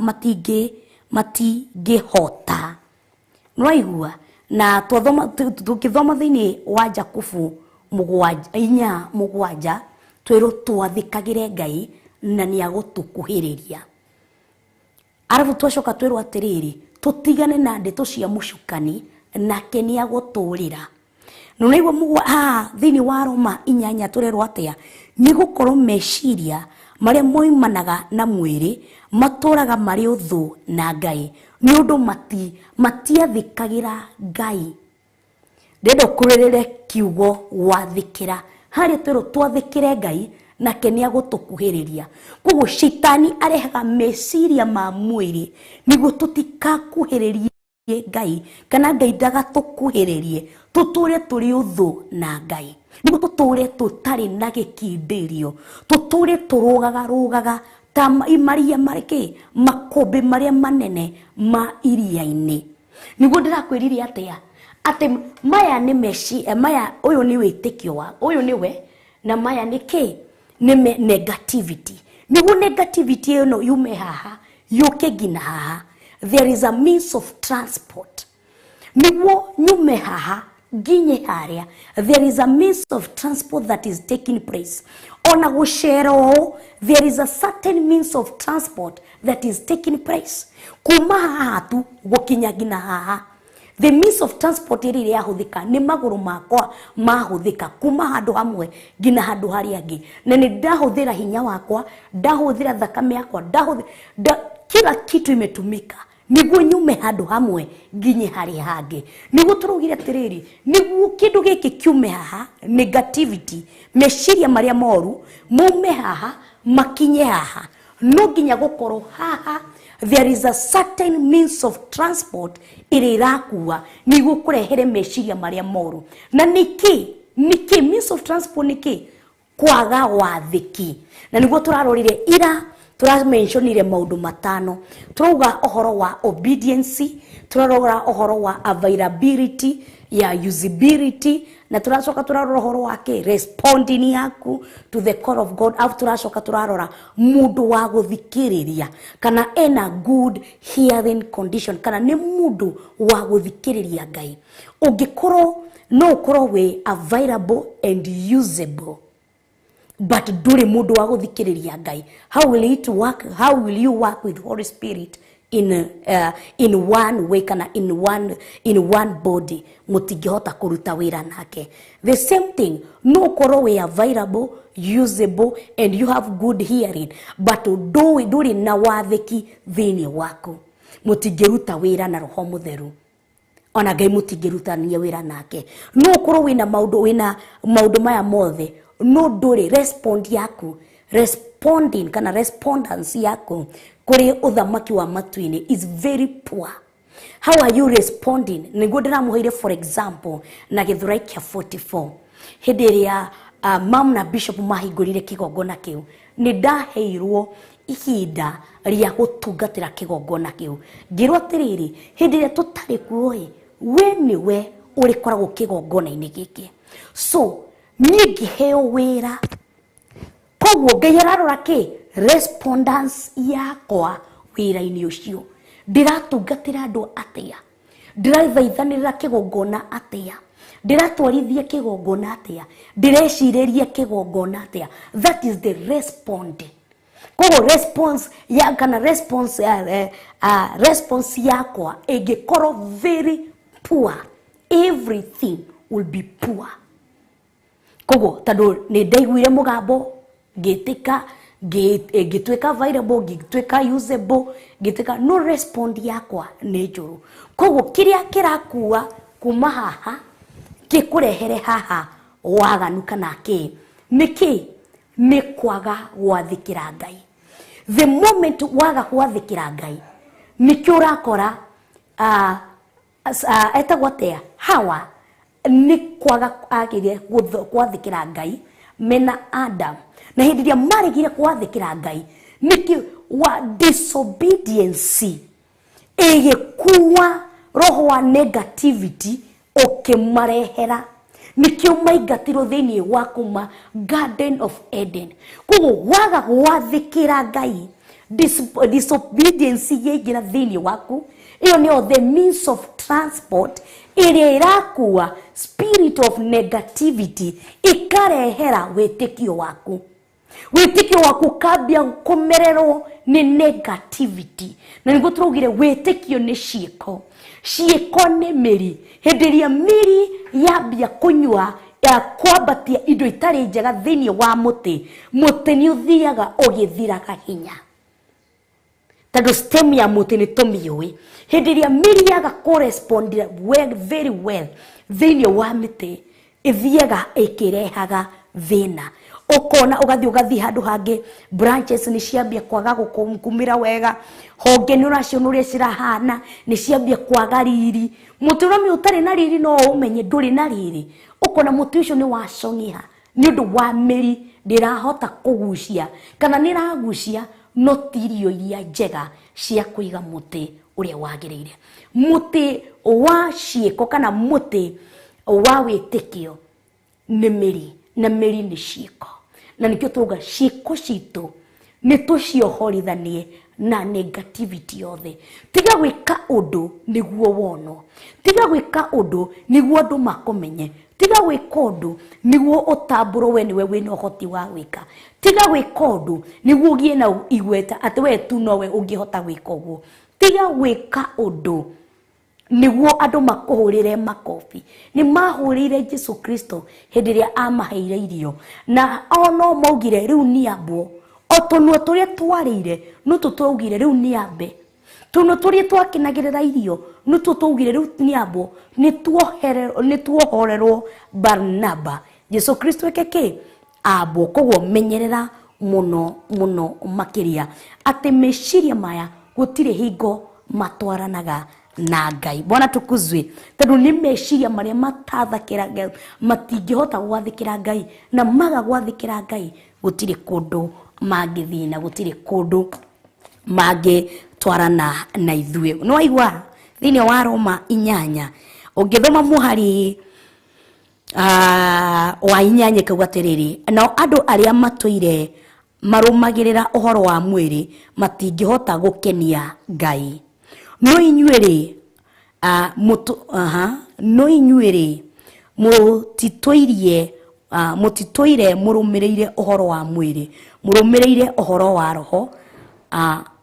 matingĩhota. Nĩwaigua? Na tũngĩthoma thĩinĩ wa Jakubu 4:7, twĩrwo twathĩkagĩre Ngai na nĩagũtũkuhĩrĩria. Arabu twacoka twĩrwo atĩrĩrĩ, tũtigane na ndeto cia mũcukani nake nĩagũtũrĩra. Nĩwaigua mũgwa haha thĩinĩ wa Roma 8 tũrerwo atĩa? Nĩ gũkorwo meciria marĩa moimanaga na mwĩrĩ matũraga marĩ ũthũ na Ngai, nĩ ũndũ matiathĩkagĩra Ngai. Ndĩrenda ũkũrĩrĩre kiugo gwathĩkĩra. Harĩa twĩrwo twathĩkĩre Ngai nake nĩagũtũkuhĩrĩria. Koguo citani arehaga meciria ma mwĩrĩ nĩguo tũtikakuhĩrĩrie Ngai, kana Ngai ndagatũkuhĩrĩrie, tũtũre tũrĩ ũthũ na Ngai, nĩguo tũtũre tũtarĩ na gĩkindĩrio, tũtũre tũrũgaga rũgaga ta maria marĩkĩ makũmbĩ marĩa manene ma iria-inĩ. Nĩguo ndĩrakwĩrire atĩa, atĩ maya nĩ meci, maya ũyũ nĩ wĩtĩkio wa ũyũ nĩwe, na maya nĩ kĩ? Nĩ negativity. Nĩguo negativity ĩno yume haha yũke nginya haha, there is a means of transport. Nĩguo nyume haha nginye harĩa, there is a means of transport that is taking place. Ona gũcera ũũ, there is a certain means of transport that is taking place. Kuma haha tu gũkinya nginya haha, the means of transport ĩrĩa ĩrahũthĩka nĩ magũrũ makwa mahũthĩka kuma handũ hamwe nginya handũ harĩa angĩ, na nĩ ndahũthĩra hinya wakwa, ndahũthĩra thakame yakwa, kila kitu imetumika nĩguo nyume handũ hamwe nginye harĩa hangĩ. Nĩguo tũraugire atĩrĩrĩ, nĩguo kĩndũ gĩkĩ kiume haha, negativity, meciria marĩa moru maume haha makinye haha, no nginya gũkorwo haha there is a certain means of transport ĩrĩa ĩrakua nĩguo kũrehere meciria marĩa moru. Na nĩkĩ? Nĩkĩ means of transport nĩkĩ? Kwaga wathĩki. Na nĩguo tũrarorire ira, tũramentionire maũndũ 5. Tũrauga ũhoro wa obedience, tũrarora ũhoro wa availability ya usability, na tũracoka tũrarora ũhoro wa kĩ? Responding yaku to the call of God. Alafu tũracoka tũrarora mũndũ wa gũthikĩrĩria, kana ena good hearing condition, kana nĩ mũndũ wa gũthikĩrĩria Ngai. Ũngĩkorwo no ũkorwo wĩ available and usable, but ndũrĩ mũndũ wa gũthikĩrĩria Ngai, how will it work? How will you work with Holy Spirit in one way, kana in one body? Mũtingĩhota kũruta wĩra nake. The same thing, no ũkorwo wĩ available, usable, and you have good hearing, but ndũrĩ na wathĩki thĩinĩ waku, mũtingĩruta wĩra na Roho Mũtheru. Ona Ngai mũtingĩrutania wĩra nake. No ũkorwo wĩna maũndũ, wĩna maũndũ maya mothe, no ndũrĩ respond yaku, responding kana respondance yaku kũrĩ ũthamaki wa matu-inĩ is very poor. How are you responding? Nĩguo ndĩramũheire for example na Gĩthũrai kĩa 44, hĩndĩ ĩrĩa mam na bishop mahingũrire kĩgongona kĩu, nĩ ndaheirwo ihinda rĩa gũtungatĩra kĩgongona kĩu. Ngĩrwo atĩrĩrĩ, hĩndĩ ĩrĩa tũtarĩ kuo ĩ, we nĩwe ũrĩkoragwo kĩgongona-inĩ gĩkĩ. So niĩ ngĩheo wĩra, koguo Ngai ararora kĩ? Respondance yakwa wĩra-inĩ ũcio. Ndĩratungatĩra andũ atĩa? Ndĩrathaithanĩrĩra kĩgongona atĩa? Ndĩratwarithia kĩgongona atĩa? Ndĩrecirĩria kĩgongona atĩa? That is the respond. Koguo response ya kana response, response yakwa ĩngĩkorwo very poor, everything will be poor. Koguo tondũ nĩ ndaiguire mũgambo ngĩtĩka, Ngĩtuĩka available, ngĩtuĩka usable, ngĩtuĩka no respond yakwa nĩ njũru. Koguo kĩrĩa kĩrakua kuma haha gĩkũrehere haha waganu kana kĩ nĩkĩ? Nĩ kwaga gwathĩkĩra Ngai. The moment waga gwathĩkĩra Ngai, nĩkĩo ũrakora etagwo atĩa, Hawa nĩ kwaga agire gwathĩkĩra Ngai mena Adam, na hĩndĩ ĩrĩa maregire gwathĩkĩra Ngai, nĩkĩ wa disobedience ĩgĩkua roho wa negativity ũkĩmarehera, nĩkĩo maingatirwo thĩinĩ wa kuma Garden of Eden. Koguo waga gwathĩkĩra Ngai, disobedience yaingĩra thĩinĩ waku, ĩyo nĩyo the means of transport ĩrĩa ĩrakua spirit of negativity ĩkarehera wĩtĩkio waku. Wĩtĩkio waku ũkambia kũmererwo nĩ negativity. Na nĩguo tũraugire wĩtĩkio nĩ ciĩko, ciĩko nĩ mĩri. Hĩndĩ ĩrĩa mĩri yambia kũnyua ya kwambatia indo itarĩ njega thĩinĩ wa mũtĩ, mũtĩ nĩ ũthiaga ũgĩthiraga hinya, tondũ stem ya mũtĩ nĩ tũmĩũĩ. Hĩndĩ ĩrĩa mĩri yaga kũrespond well, very well thĩinĩ wa mĩtĩ, ĩthiaga ĩkĩrehaga thĩna. Ũkona ũgathiĩ handũ hangĩ, branches nĩ ciambia kwaga gũkumĩra wega, honge nĩ ũraciona ũrĩa cirahana, nĩ ciambia kwaga riri. Mũtĩ ũrĩa ũtarĩ na riri no ũmenye ndũrĩ na riri. Ũkona mũtĩ ũcio nĩ wacong'iha nĩ ũndũ wa mĩri ndĩrahota kũgucia, kana nĩ ĩragucia no ti irio iria njega cia kũiga mũtĩ ũrĩa wagĩrĩire. Mũtĩ wa ciĩko kana mũtĩ wa wĩtĩkio nĩ mĩri, na mĩri nĩ ciĩko. Na nĩkĩo tũrauga ciĩko citũ nĩ tũciohorithanie na negativity yothe. Tiga gwĩka ũndũ nĩguo wonwo, tiga gwĩka ũndũ nĩguo andũ makũmenye, tiga gwĩka ũndũ nĩguo ũtambũrwo we nĩwe wĩna ũhoti wa gwĩka, tiga gwĩka ũndũ nĩguo ũgĩe na igweta atĩ we tu nowe ũngĩhota gwĩka ũguo. Tiga gwĩka ũndũ nĩguo andũ makũhũrĩre makobi. Nĩ mahũrĩire Jesu Kristo hĩndĩ ĩrĩa amaheire irio, na o no maugire rĩu nĩ ambwo. O tũnua tũrĩa twarĩire no tũtwaugire rĩu nĩ ambe, tũnua tũrĩa twakenagĩrĩra irio no tũtwaugire rĩu nĩ ambwo. Nĩ tuohorerwo Barnaba. Jesu Kristo eke kĩ? Ambwo. Koguo menyerera mũno mũno makĩria atĩ meciria maya gũtirĩ hingo matwaranaga na Ngai. Bwana tukuzwe. Tondũ nĩ meciria marĩa matathakĩra Ngai, matingĩhota gwathĩkĩra Ngai, na maga gwathĩkĩra Ngai gũtirĩ kũndũ mangĩthiĩ na gũtirĩ kũndũ mangĩtwarana na ithuĩ. Nĩ waigua thĩinĩ wa Roma 8 ũngĩthoma mũhari wa 8 kauga atĩrĩrĩ, nao andũ arĩa matũire marũmagĩrĩra ũhoro wa mwĩrĩ matingĩhota gũkenia Ngai. No inyuĩ-rĩ, no inyuĩ-rĩ, mũtitũire mũrũmĩrĩire ũhoro wa mwĩrĩ, mũrũmĩrĩire ũhoro wa roho.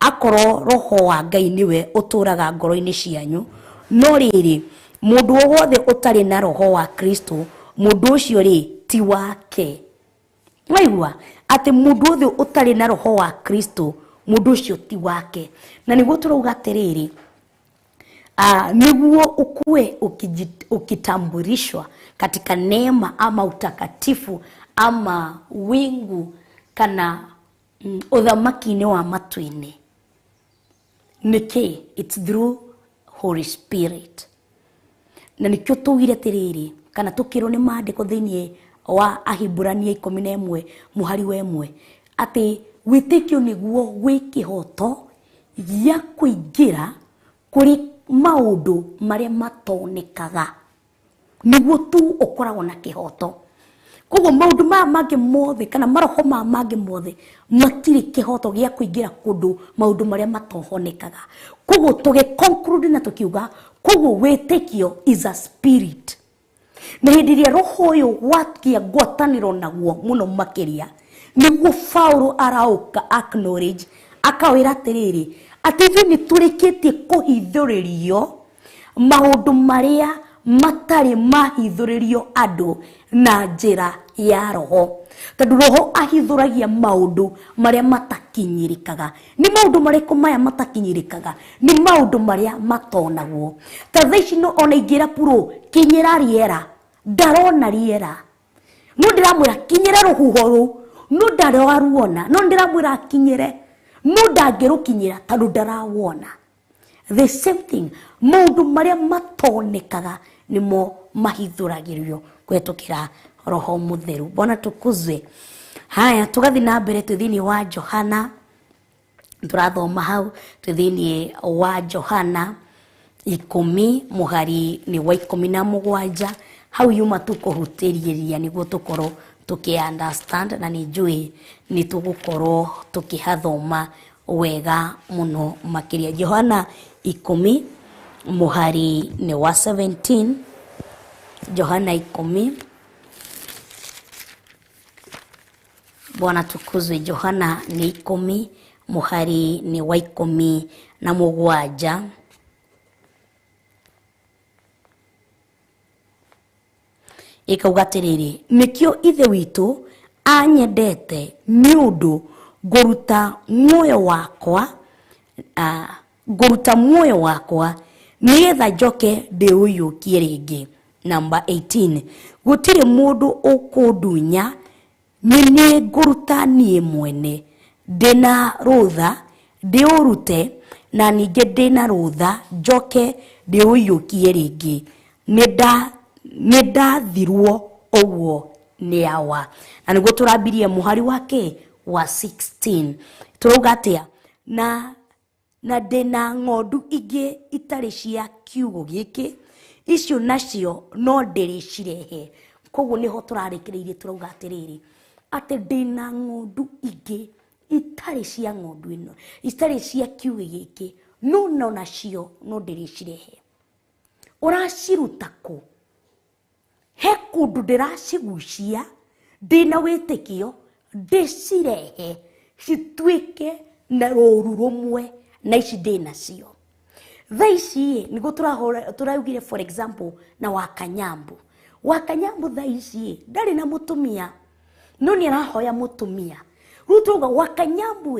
Akorwo roho wa Ngai nĩwe ũtũũraga ngoro-inĩ cianyu. No rĩrĩ, mũndũ o wothe ũtarĩ na roho wa Kristo, mũndũ ũcio rĩ ti wake. Waigua atĩ mũndũ wothe ũtarĩ na roho wa Kristo, mũndũ ũcio ti wake. Na nĩguo tũrauga atĩrĩrĩ, nĩguo ukue ukitambulishwa katika neema ama utakatifu ama wingu kana ũthamaki-inĩ wa matu-inĩ, nĩkĩ? It's through Holy Spirit. Na nĩkĩo tugire atĩrĩrĩ, kana tũkĩrwo nĩ maandĩko thĩinĩ wa Ahibirania 11 mũhari wa 1 atĩ wĩtĩkio nĩguo wĩ kĩhoto gĩa kũingĩra kũrĩ maũndũ marĩa matonekaga, nĩguo tu ũkoragwo na kĩhoto. Koguo maũndũ maya mangĩ mothe kana maroho maya mangĩ mothe matirĩ kĩhoto gĩa kũingĩra kũndũ maũndũ marĩa matohonekaga. Koguo tũgĩ conclude na tũkiuga koguo wĩtĩkio is a spirit. Na hĩndĩ ĩrĩa roho ũyũ wakia ngwatanĩro naguo mũno makĩria, nĩguo Paulo arauka acknowledge akawĩra atĩrĩrĩ, atĩ ithuĩ nĩ tũrĩkĩtie kũhithũrĩrio maũndũ marĩa matarĩ mahithũrĩrio andũ na njĩra ya roho. Tondũ roho ahithũragia maũndũ marĩa matakinyĩrĩkaga. Nĩ maũndũ marĩkũ maya matakinyĩrĩkaga? Nĩ maũndũ marĩa matonagwo. Ta thaa ici no ona ingĩra puro kinyĩra rĩera, ndarona rĩera. No ndĩramwĩra kinyĩra rũhuho rũu, no ndararuona. No ndĩramwĩra akinyĩre, no ndangĩrũkinyĩra tondũ ndarawona. The same thing, maũndũ marĩa matonekaga nĩmo mahithũragĩrio kũhetũkĩra roho mũtheru. Bwana tukuzwe. Haya, tũgathiĩ na mbere twĩ thĩinĩ wa Johana, tũrathoma hau twĩ thĩinĩ wa Johana 10 mũhari nĩ wa 17. Hau yuma tũkũhutĩrĩria nĩguo tũkorwo tũkĩ understand, na nĩ njũĩ nĩ tũgũkorwo tũkĩhathoma wega mũno makĩria. Johana 10 mũhari nĩ wa 17. Johana 10, Bwana tukuzwe. Johana nĩ 10 mũhari nĩ wa 17. Ĩkauga atĩrĩrĩ, nĩkĩo ithe witũ anyendete nĩ ũndũ ngũruta muoyo wakwa, ngũruta muoyo wakwa nĩgetha njoke ndĩũiyũkie rĩngĩ. Namba 18, gũtirĩ mũndũ ũkũndunya, nĩ niĩ ngũruta niĩ mwene. Ndĩna rũtha ndĩũrute, na ningĩ ndĩna rũtha njoke ndĩũiyũkie rĩngĩ. Nĩ ndathirwo ũguo nĩ awa. Na nĩguo tũrambirie mũhari wake wa 16. Tũrauga atĩa? Na ndĩna ng'ondu ingĩ itarĩ cia kiugo gĩkĩ, icio nacio no ndĩrĩcirehe. Koguo nĩho tũrarĩkĩrĩirie tũrauga atĩrĩrĩ, atĩ ndĩna ng'ondu ingĩ itarĩ cia ng'ondu ĩno, itarĩ cia kiugo gĩkĩ, no nacio no ndĩrĩcirehe. Ũraciruta kũ? He kũndũ ndĩracigucia, ndĩna wĩtĩkio ndĩcirehe cituĩke na rũru rũmwe na ici ndĩnacio. Thaa ici nĩguo tũraugire for example na Wakanyambu. Wakanyambu thaa ici ndarĩ na mũtumia, no nĩ arahoya mũtumia. Rĩu tũrauga Wakanyambu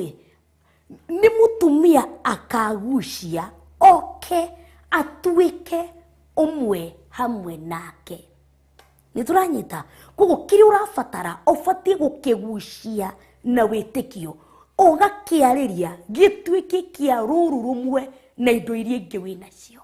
nĩ mũtumia akagucia oke atuĩke ũmwe hamwe nake. Nĩ tũranyita? Koguo kĩrĩa ũrabatara ũbatiĩ gũkĩgucia na wĩtĩkio, ũgakĩarĩria gĩtuĩke kĩa rũru rũmwe na indo iria ingĩ wĩnacio.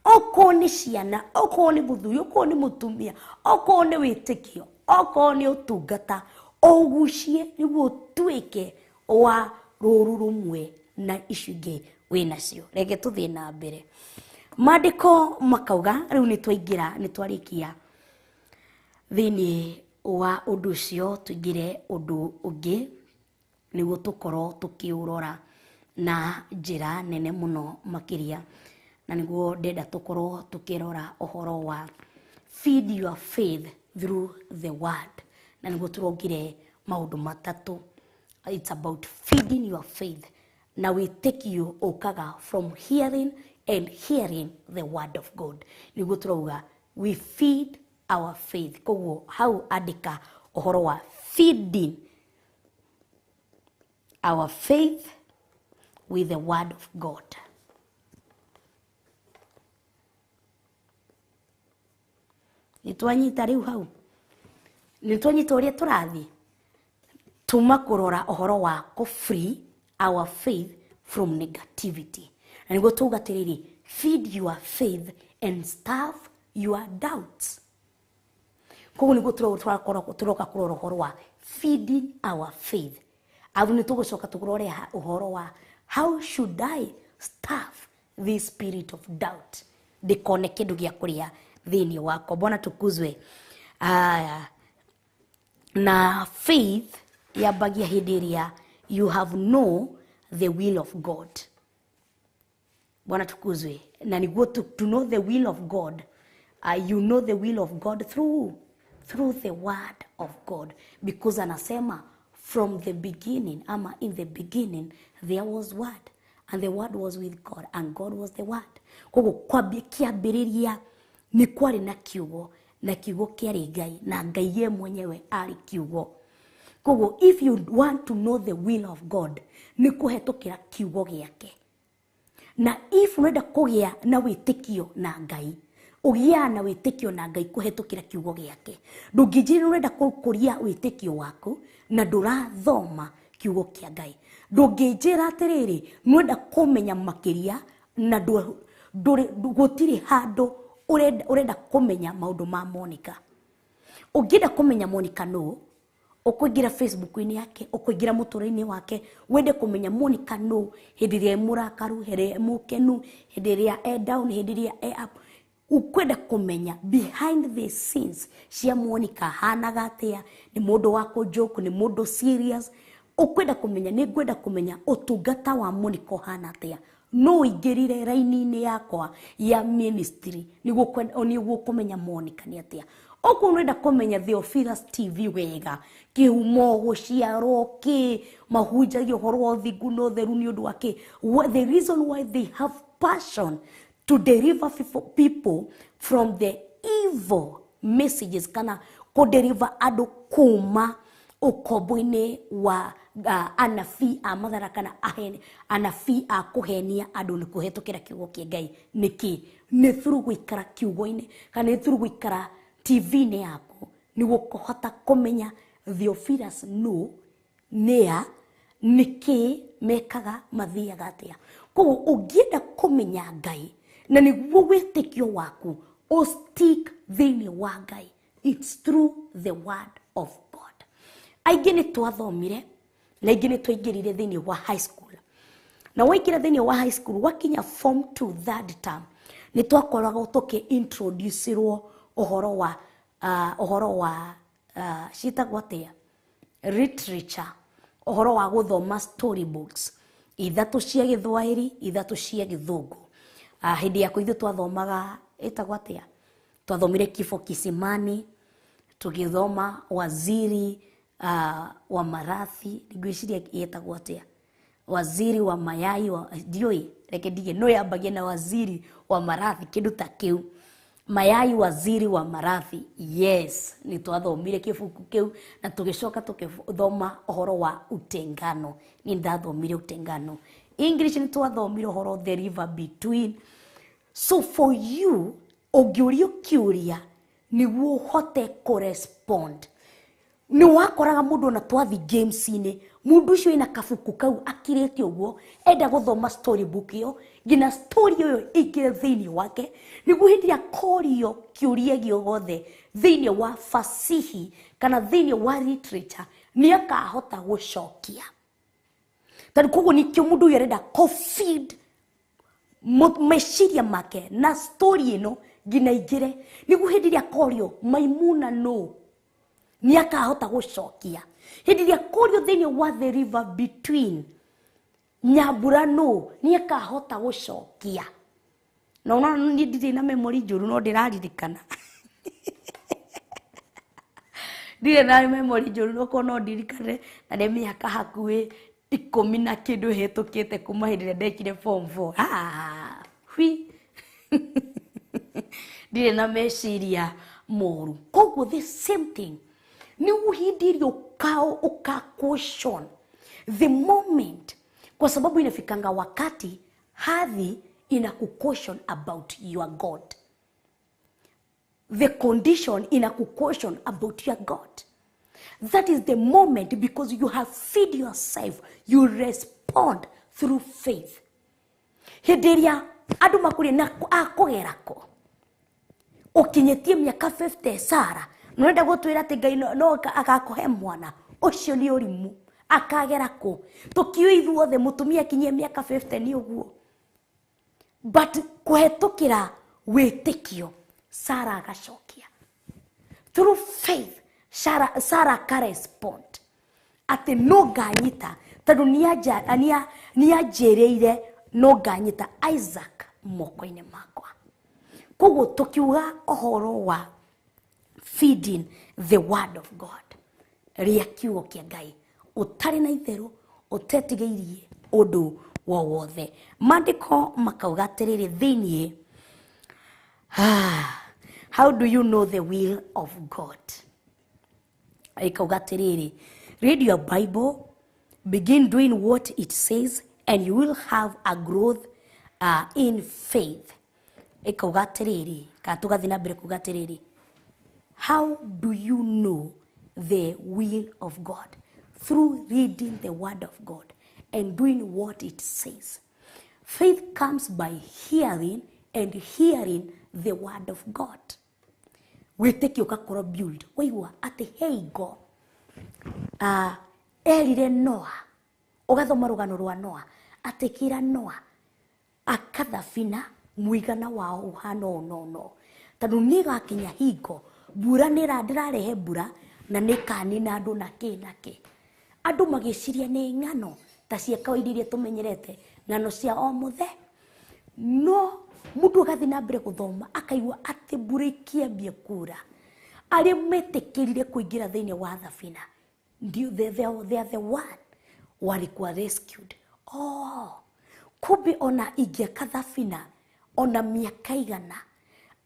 Okorwo nĩ ciana, okorwo nĩ mũthuri, okorwo nĩ mũtumia, okorwo nĩ wĩtĩkio, okorwo nĩ ũtungata, ũgucie nĩguo ũtuĩke wa rũru rũmwe na icio ingĩ wĩnacio. Reke tũthiĩ na mbere. Maandĩko makauga, rĩu nĩ twaingĩra, nĩ twarĩkia thĩinĩ wa ũndũ ũcio, tũingĩre ũndũ ũngĩ nĩguo tũkorwo tũkĩũrora na njĩra nene mũno makĩria, na nĩguo ndenda tũkorwo tũkĩrora ũhoro wa feed your faith through the word, na nĩguo tũrongire maũndũ matatũ. It's about feeding your faith, na wĩtĩkio ũkaga from hearing and hearing the word of God. Nĩguo tũrauga we feed our faith. Koguo hau andĩka ũhoro wa feeding our faith with the word of God. Nĩ twanyita rĩu hau? Nĩ twanyita ũrĩa tũrathiĩ? Tuma kũrora ũhoro wa kũ free our faith from negativity. Na nĩguo tuuga atĩrĩrĩ, feed your faith and starve your doubts. Koguo nĩguo tũroka kũrora ũhoro wa feeding our faith. Arabu nĩ tũgũcoka tũrore ũhoro wa how should I starve this spirit of doubt, ndĩkone kĩndũ gĩa kũrĩa thĩinĩ wakwa. Bwana tukuzwe. Na faith yambagia hĩndĩ ĩrĩa you have know the will of God. Bwana tukuzwe. Na nĩguo to know the will of God, you know the will of God through the word of God, because anasema from the beginning, ama in the beginning there was word, and the word was with God, and God was the word. Koguo kwambia kĩambĩrĩria Nĩ kwarĩ na kiugo, na kiugo kĩarĩ Ngai, na Ngai ye mwenyewe arĩ kiugo. Koguo if you want to know the will of God, nĩ kũhetũkĩra kiugo gĩake. Na if ũrenda kũgĩa na wĩtĩkio na Ngai, ũgĩaga na wĩtĩkio na Ngai kũhetũkĩra kiugo gĩake. Ndũngĩnjĩra ũrenda gũkũria wĩtĩkio waku na ndũrathoma kiugo kĩa Ngai. Ndũngĩnjĩra atĩrĩrĩ nĩũrenda kũmenya makĩria na gũtirĩ handũ ũrenda kũmenya maũndũ ma Monica. Ũngĩenda kũmenya Monica nũ, ũkũingĩra Facebook-inĩ yake, ũkũingĩra mũtũrĩre-inĩ wake, wende kũmenya Monica nũ hĩndĩ ĩrĩa e mũrakaru, hĩndĩ ĩrĩa e mũkenu, hĩndĩ ĩrĩa e down, hĩndĩ ĩrĩa e up. Ukwenda kũmenya behind the scenes cia Monica hanaga atĩa, nĩ mũndũ wa kũjoke, nĩ mũndũ serious. Ukwenda kũmenya, nĩ ngwenda kũmenya ũtungata wa Monica ũhana atĩa. No ũingĩrire raini-inĩ yakwa ya ministry nĩguo kũmenya Monica nĩ atĩa. Okorwo ũrenda kũmenya Theophilus TV wega, kĩhumo, gũciarwo, kĩ mahunjagia ũhoro wa ũthingu na ũtheru nĩ ũndũ wa kĩ. The reason why they have passion to deliver people from the evil messages, kana kũ-deliver andũ kuma ũkombo-inĩ wa anabii a mathara kana anabii a kũhenia andũ nĩ kũhetũkĩra kiugo kĩa Ngai. Nĩkĩ? Nĩ through gũikara kiugo-inĩ kana nĩ through gũikara TV-inĩ yaku nĩguo kũhota kũmenya Theophilus nũ, nĩa, nĩkĩ mekaga, mathiaga atĩa. Koguo ũngĩenda kũmenya Ngai na nĩguo wĩtĩkio waku ũstick thĩinĩ wa Ngai, it's through the word of God. Aingĩ nĩ twathomire na aingĩ nĩ twaingĩrire thĩinĩ wa high school. Na waingĩra thĩinĩ wa high school, wakinya form 2 third term, nĩ twakoragwo tũkĩ-introduce-irwo ũhoro wa ciĩtagwo atĩa, literature, ũhoro wa gũthoma story books, ithatũ cia Gĩthwaĩri, ithatũ cia Gĩthũngũ. Hĩndĩ yakwa ithuĩ twathomaga ĩtagwo atĩa, twathomire Kifo Kisimani, tũgĩthoma Waziri wa Marathi, ngwĩciria ĩtagwo atĩa, Waziri wa Mayai, ndiũĩ, reke ndige, no yambagia na Waziri wa Marathi, kĩndũ ta kĩu, Mayai Waziri wa Marathi. Yes, nĩ twathomire kĩbuku kĩu na tũgĩcoka tũgĩthoma ũhoro wa utengano. Nĩ ndathomire utengano. English nĩ twathomire ũhoro the river between. So for you, ũngĩũrio kĩũria nĩguo ũhote kũrespond. Nĩ wakoraga mũndũ ona twathi games-inĩ, mũndũ ũcio ena kabuku kau akirĩte ũguo, enda gũthoma storybook ĩyo, nginya story ĩyo ĩingĩre thĩinĩ wake, nĩguo hĩndĩ ĩrĩa akorio kĩũria gĩothe thĩinĩ wa fasihi kana thĩinĩ wa literature, nĩ akahota gũcokia. Tondũ koguo nĩkĩo mũndũ ũyũ arenda kũ-feed meciria make na story ĩno nginya aingĩre, nĩguo hĩndĩ ĩrĩa akorio Maimuna nũ, nĩ akahota gũcokia. Hĩndĩ ĩrĩa akorio thĩinĩ wa the river between Nyambura nũ, nĩ akahota gũcokia. Na ũnaona niĩ ndirĩ na memory njũru, no ndĩraririkana. Ndirĩ na memory njũru, no korwo no ndirikane, na nĩ mĩaka hakuhĩ 10 na kĩndũ ĩhĩtũkĩte kuma hĩndĩ ĩrĩa ndekire form 4. Hui. Ndirĩ na meciria moru. Koguo the same thing, nĩ hĩndĩ ĩrĩa ũka question the moment, kwa sababu inafikanga wakati hadhi inakucaution about your God. The condition inakucaution about your God. That is the moment, because you have feed yourself, you respond through faith. Hĩndĩ ĩrĩa andũ makũria na akũgera kũ, ũkinyĩtie mĩaka 50 Sara, nĩũrenda gũtwĩra atĩ Ngai no agakũhe mwana, ũcio nĩ ũrimũ. Akagera kũ? Tũkiũĩ ithuothe mũtumia akinyie mĩaka 50 nĩ ũguo. But kũhetũkĩra wĩtĩkio, Sara agacokia. Through faith, Sara akarespond atĩ no nganyita, tondũ nĩanjĩrĩire no nganyita Isaac moko-inĩ makwa. Koguo tũkiuga ũhoro wa feeding the word of God, rĩa kiugo kĩa Ngai, ũtarĩ na itherũ, ũtetigĩirie ũndũ wowothe. Maandĩko makauga atĩrĩrĩ thĩiniĩ, How do you know the will of God? Ikauga atiriri, read your Bible, begin doing what it says, and you will have a growth in faith. Ikauga atiriri, kana tugathi na mbere kuga atiriri, how do you know the will of God? Through reading the word of God and doing what it says. Faith comes by hearing and hearing the word of God. Wĩtĩkio ũgakorwo build. Waigua atĩ hei ngo erire Noa, ũgathoma rũgano rwa Noa, atĩ kĩra Noa akathabina mũigana wao ũhana ũũ no no, tondũ nĩ ĩgakinya hingo mbura nĩ ndĩrarehe mbura na nĩ ĩkanina andũ na kĩ na kĩ. Andũ magĩciria nĩ ng'ano ta cia kawaida iria tũmenyerete, ng'ano cia o mũthe. No mũndũ agathiĩ na mbere gũthoma akaigua atĩ mbura ĩkĩambia kura, arĩa metĩkĩrire kũingĩra thĩinĩ wa thabina, ndio they are the one walikuwa rescued. Oh, kumbe ona ingĩaka thabina ona mĩaka igana,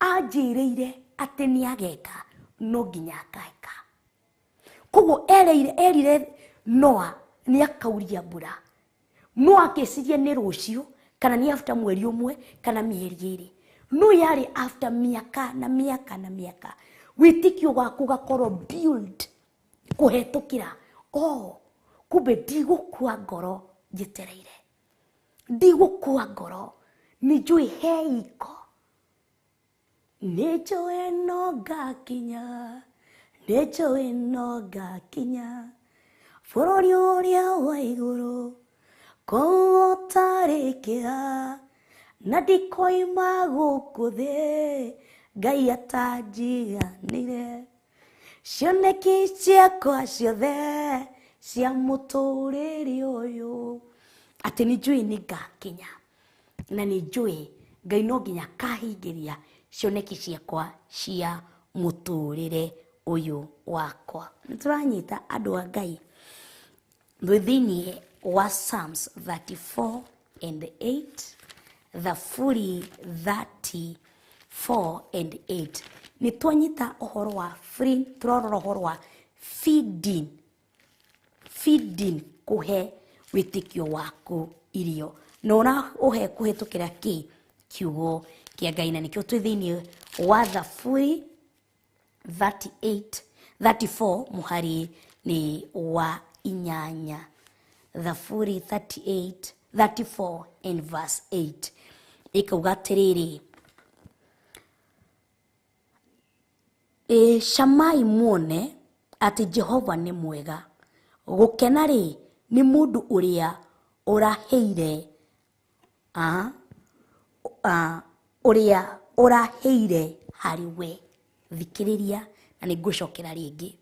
anjĩrĩire atĩ nĩ ageka, no nginya akeka. Koguo erire Noa nĩ akauria mbura. Noa akĩciria nĩ rũciũ kana nĩ after mweri ũmwe kana mĩeri ĩrĩ, no yarĩ after mĩaka na mĩaka na mĩaka. Wĩtĩkio waku ũgakorwo build kũhetũkĩra, oh, kumbe ndigũkua ngoro njetereire, ndigũkua ngoro, nĩ njũĩ he iko, nĩ njũĩ no ngakinya, nĩ njũĩ no ngakinya bũrũri ũrĩa wa igũrũ, kũu ũtarĩ kĩeha, na ndikoima gũkũ thĩ Ngai atanjiganĩire. Cioneki ciakwa ciothe cia mũtũrĩre ũyũ, atĩ nĩ njũĩ nĩ ngakinya, na nĩ njũĩ Ngai no nginya akahingĩria cioneki ciakwa cia mũtũrĩre ũyũ wakwa. Nĩ tũranyita andũ a Ngai twĩ thĩinĩ wa Psalms 34 and 8, Thaburi 34 and 8. Nĩ twanyita ũhoro wa free, tũrarora ũhoro wa feeding, feeding, kũhe wĩtĩkio waku irio, na ũraũhe kũhetũkĩra kĩ? Kiugo kĩa Ngai. Na nĩkĩo twĩ thĩinĩ wa Thaburi 38 34 mũhari nĩ wa 8. Thaburi 38 34 and verse 8 ikauga atĩrĩrĩ, camai muone atĩ Jehova nĩ mwega, gũkena rĩ nĩ mũndũ ũrĩa ũraheire ũrĩa ũraheire harĩ we. Thikĩrĩria na nĩ ngũcokera rĩngĩ.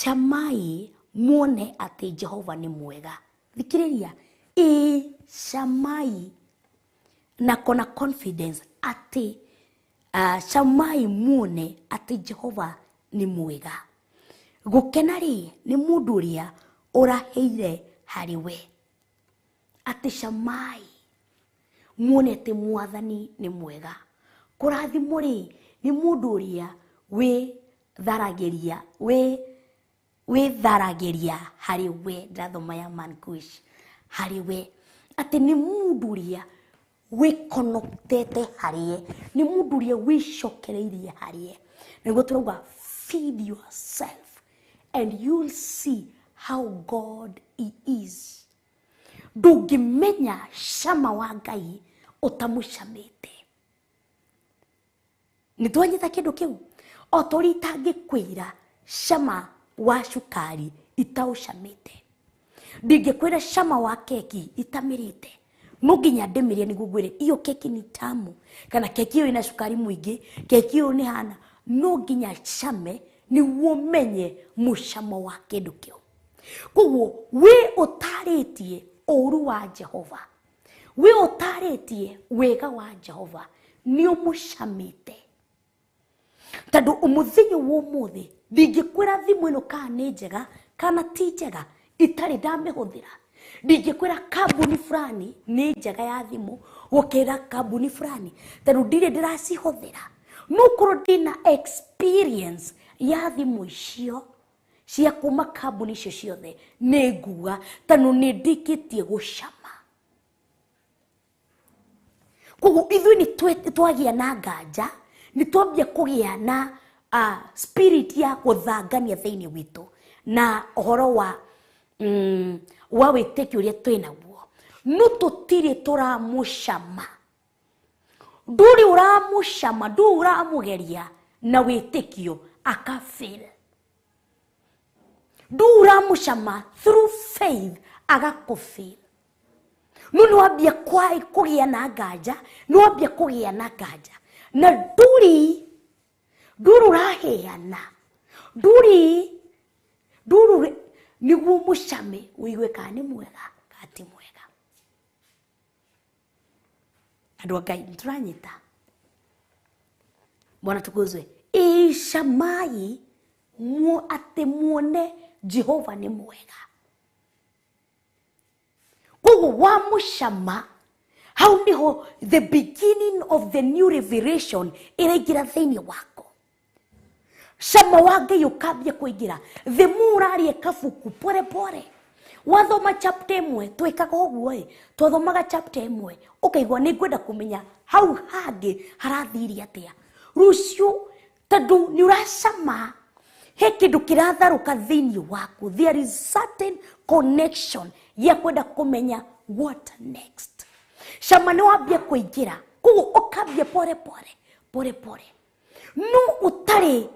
Camai muone atĩ Jehova nĩ mwega. Thikĩrĩria, camai na kona confidence atĩ camai muone atĩ Jehova nĩ mwega. Gũkena rĩ nĩ mũndũ ũrĩa ũraheire harĩ we. Atĩ camai muone atĩ Mwathani nĩ mwega. Kũrathimwo rĩ nĩ mũndũ ũrĩa wĩtharagĩria harĩ we. Ndĩrathoma ya Mankush, harĩ we, atĩ nĩ mũndũ ũrĩa wĩkonotete harĩ ye, nĩ mũndũ ũrĩa wĩcokereirie harĩ ye. Nĩguo tũrauga feed yourself and you'll see how God he is. Ndũngĩmenya cama wa Ngai ũtamũcamĩte. Nĩ twanyita kĩndũ kĩu? O ta ũrĩa itangĩkwĩra cama wa cukari itaũcamĩte, ndingĩkwĩra cama wa keki itamĩrĩte, no nginya ndĩmĩrĩe nĩguo ngwĩre iyo keki ni tamu, kana keki ĩyo ĩna cukari mũingĩ, keki ĩyo nĩ hana. No nginya came nĩguo menye mũcamo wa kĩndũ kĩu. Koguo wĩ ũtarĩtie ũũru wa Jehova, wĩ ũtarĩtie wega wa Jehova, nĩ ũmũcamĩte. Tondũ mũthenya wa ũmũthĩ ndingĩkwĩra thimũ ĩno kana nĩ njega kana ti njega itarĩ ndamĩhũthĩra. Ndingĩkwĩra kambuni fulani nĩ njega ya thimũ gũkĩra kambuni fulani tondũ ndirĩ ndĩracihũthĩra. No korwo ndĩna experience ya thimũ icio cia kuma kambuni icio ciothe nĩ nguga tondũ nĩ ndĩkĩtie gũcama. Koguo ithuĩ nĩ twagĩa na nganja, nĩ twambia kũgĩa na spirit ya gũthangania thĩinĩ witũ na ũhoro wa wa wĩtĩkio ũrĩa twĩ naguo, no tũtirĩ tũramũcama. Ndũrĩ ũramũcama, ndũrĩ ũramũgeria na wĩtĩkio akafail. Ndũrĩ ũramũcama through faith agakũfail. No nĩ wambia kũgĩa na nganja, nĩ wambia kũgĩa na nganja na ndũrĩ ũraheana, ndũrĩ nĩguo mũcame ũigue kana nĩ mwega kana ti mwega. Andũ a Ngai nĩtũranyita. Bwana tukuzwe. Icamai atĩ muone Jehova nĩ mwega. Koguo wamũcama hau nĩho the beginning of the new revelation ĩraingĩra thĩinĩ wako. Cama wa Ngai ũkambia kũingĩra. The more ũraria kabuku pore pore. Wathoma chapter ĩmwe, twĩkaga ũguo ĩ, twathomaga chapter ĩmwe, ũkaigua nĩ ngwenda kũmenya hau hangĩ harathiire atĩa. Rũciũ tondũ nĩ ũracama he kĩndũ kĩratharũka thĩinĩ waku. There is certain connection ya kwenda kũmenya what next. Cama nĩ wambia kũingĩra, koguo ũkambia pore pore pore pore. No ũtarĩ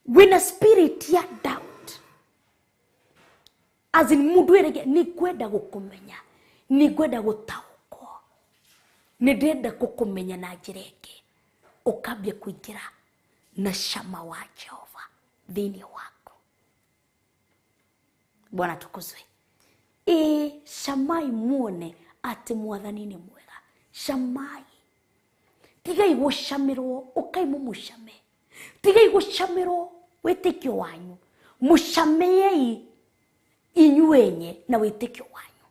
wĩna spirit ya doubt. As in mundu erege ni kwenda gukumenya, ni kwenda gutaukwo, ni ndenda gukumenya na njira ĩngĩ. Ũkambia kũingĩra na cama wa Jehova thĩinĩ waku. Bwana tukuzwe. Camai muone atĩ Mwathani nĩ mwega. Camai, tigai gũcamĩrwo, ũkai mũmũcame. Tigai gũcamĩrwo wĩtĩkio wanyu, mũcamĩei inyuenye na wĩtĩkio wanyu.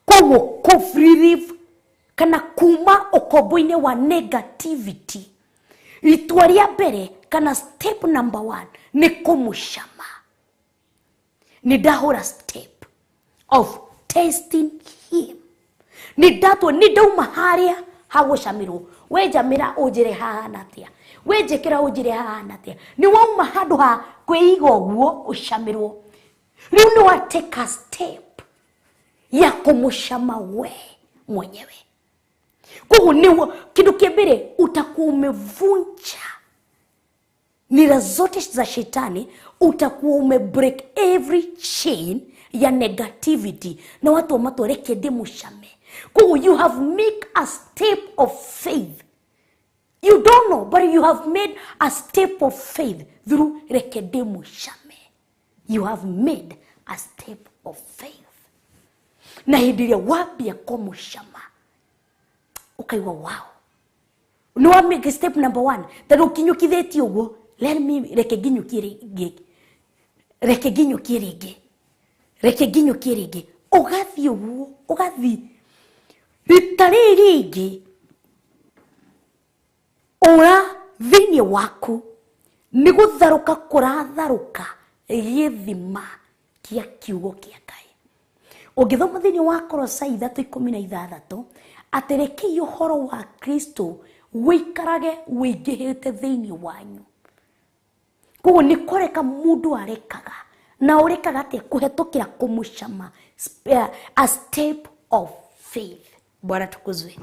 Koguo kũ kana kuma ũkombo-inĩ wa negativity, itua rĩa mbere kana step number 1 nĩ kũmũcama. Nĩ ndahũra step of testing him. Nĩ ndatua, nĩ ndauma harĩa hagũcamĩrwo. We njamĩra ũnjĩre hahana atĩa, we njĩkĩra ũnjĩre hahana atĩa. Nĩ wauma handũ ha kwĩiga ũguo ũcamĩrwo. Rĩu nĩ wa take a step ya kũmũcama we mwenyewe. Koguo nĩ kĩndũ kĩa mbere utakuwa umevunja nira zote za shetani, utakuwa umebreak every chain ya negativity na watu wa matwa reke ndĩmũcame. Koguo you have make a step of faith. You don't know, but you have made a step of faith through reke ndĩmũcame. You have made a step of faith. Na hĩndĩ ĩrĩa wambia kũmũcama ũkaigua wow, nĩ wa make step number 1. Tondũ ũkinyũkithĩtie ũguo, let me reke nginyũkie rĩngĩ, reke nginyũkie rĩngĩ, reke nginyũkie rĩngĩ. Ũgathiĩ ũguo, ũgathiĩ rita rĩrĩ rĩngĩ, ũra thĩinĩ waku nĩ gũtharũka kũratharũka gĩthima kĩa kiugo kĩa Ngai. Ũngĩthoma thĩinĩ wa Kolosai 3:16 atĩ rekei ũhoro wa Kristo wĩikarage wĩingĩhĩte thĩinĩ wanyu. Koguo nĩ kũreka mũndũ arekaga, na ũrekaga atĩa? Kũhetũkĩra kũmũcama, a step of faith. Bwana tukuzwe.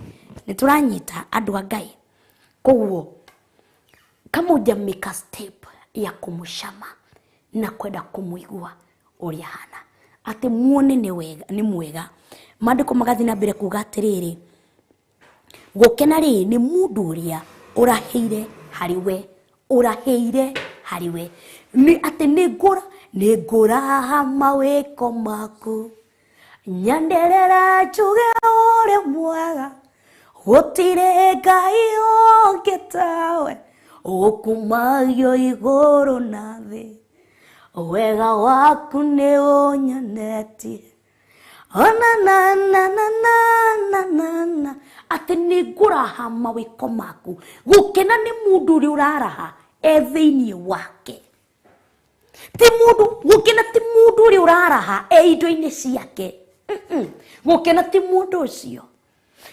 Nĩ tũranyita andũ a Ngai. Koguo kama hujamake a step ya kũmũcama na kwenda kũmũigua ũrĩa hana, atĩ muone nĩ mwega. Maandĩko magathiĩ na mbere kuga atĩrĩrĩ, gũkena rĩ nĩ mũndũ ũrĩa ũrahĩire harĩ we, ũrahĩire harĩ we. Nĩ atĩ nĩ ngũraha mawĩko maku, nyanderera njuge ũrĩ mwega, gũtirĩ Ngai ũngĩ tawe, ũkumagio igũrũ na thĩ, wega waku nĩ ũnyonetie. Ona na na na na na na na atĩ nĩ ngũraha mawĩko maku. Gũkena nĩ mũndũ ũrĩa ũraraha e thĩinĩ wake. Ti mũndũ gũkena ti mũndũ ũrĩa ũraraha e indo-inĩ ciake. Gũkena ti mũndũ ũcio.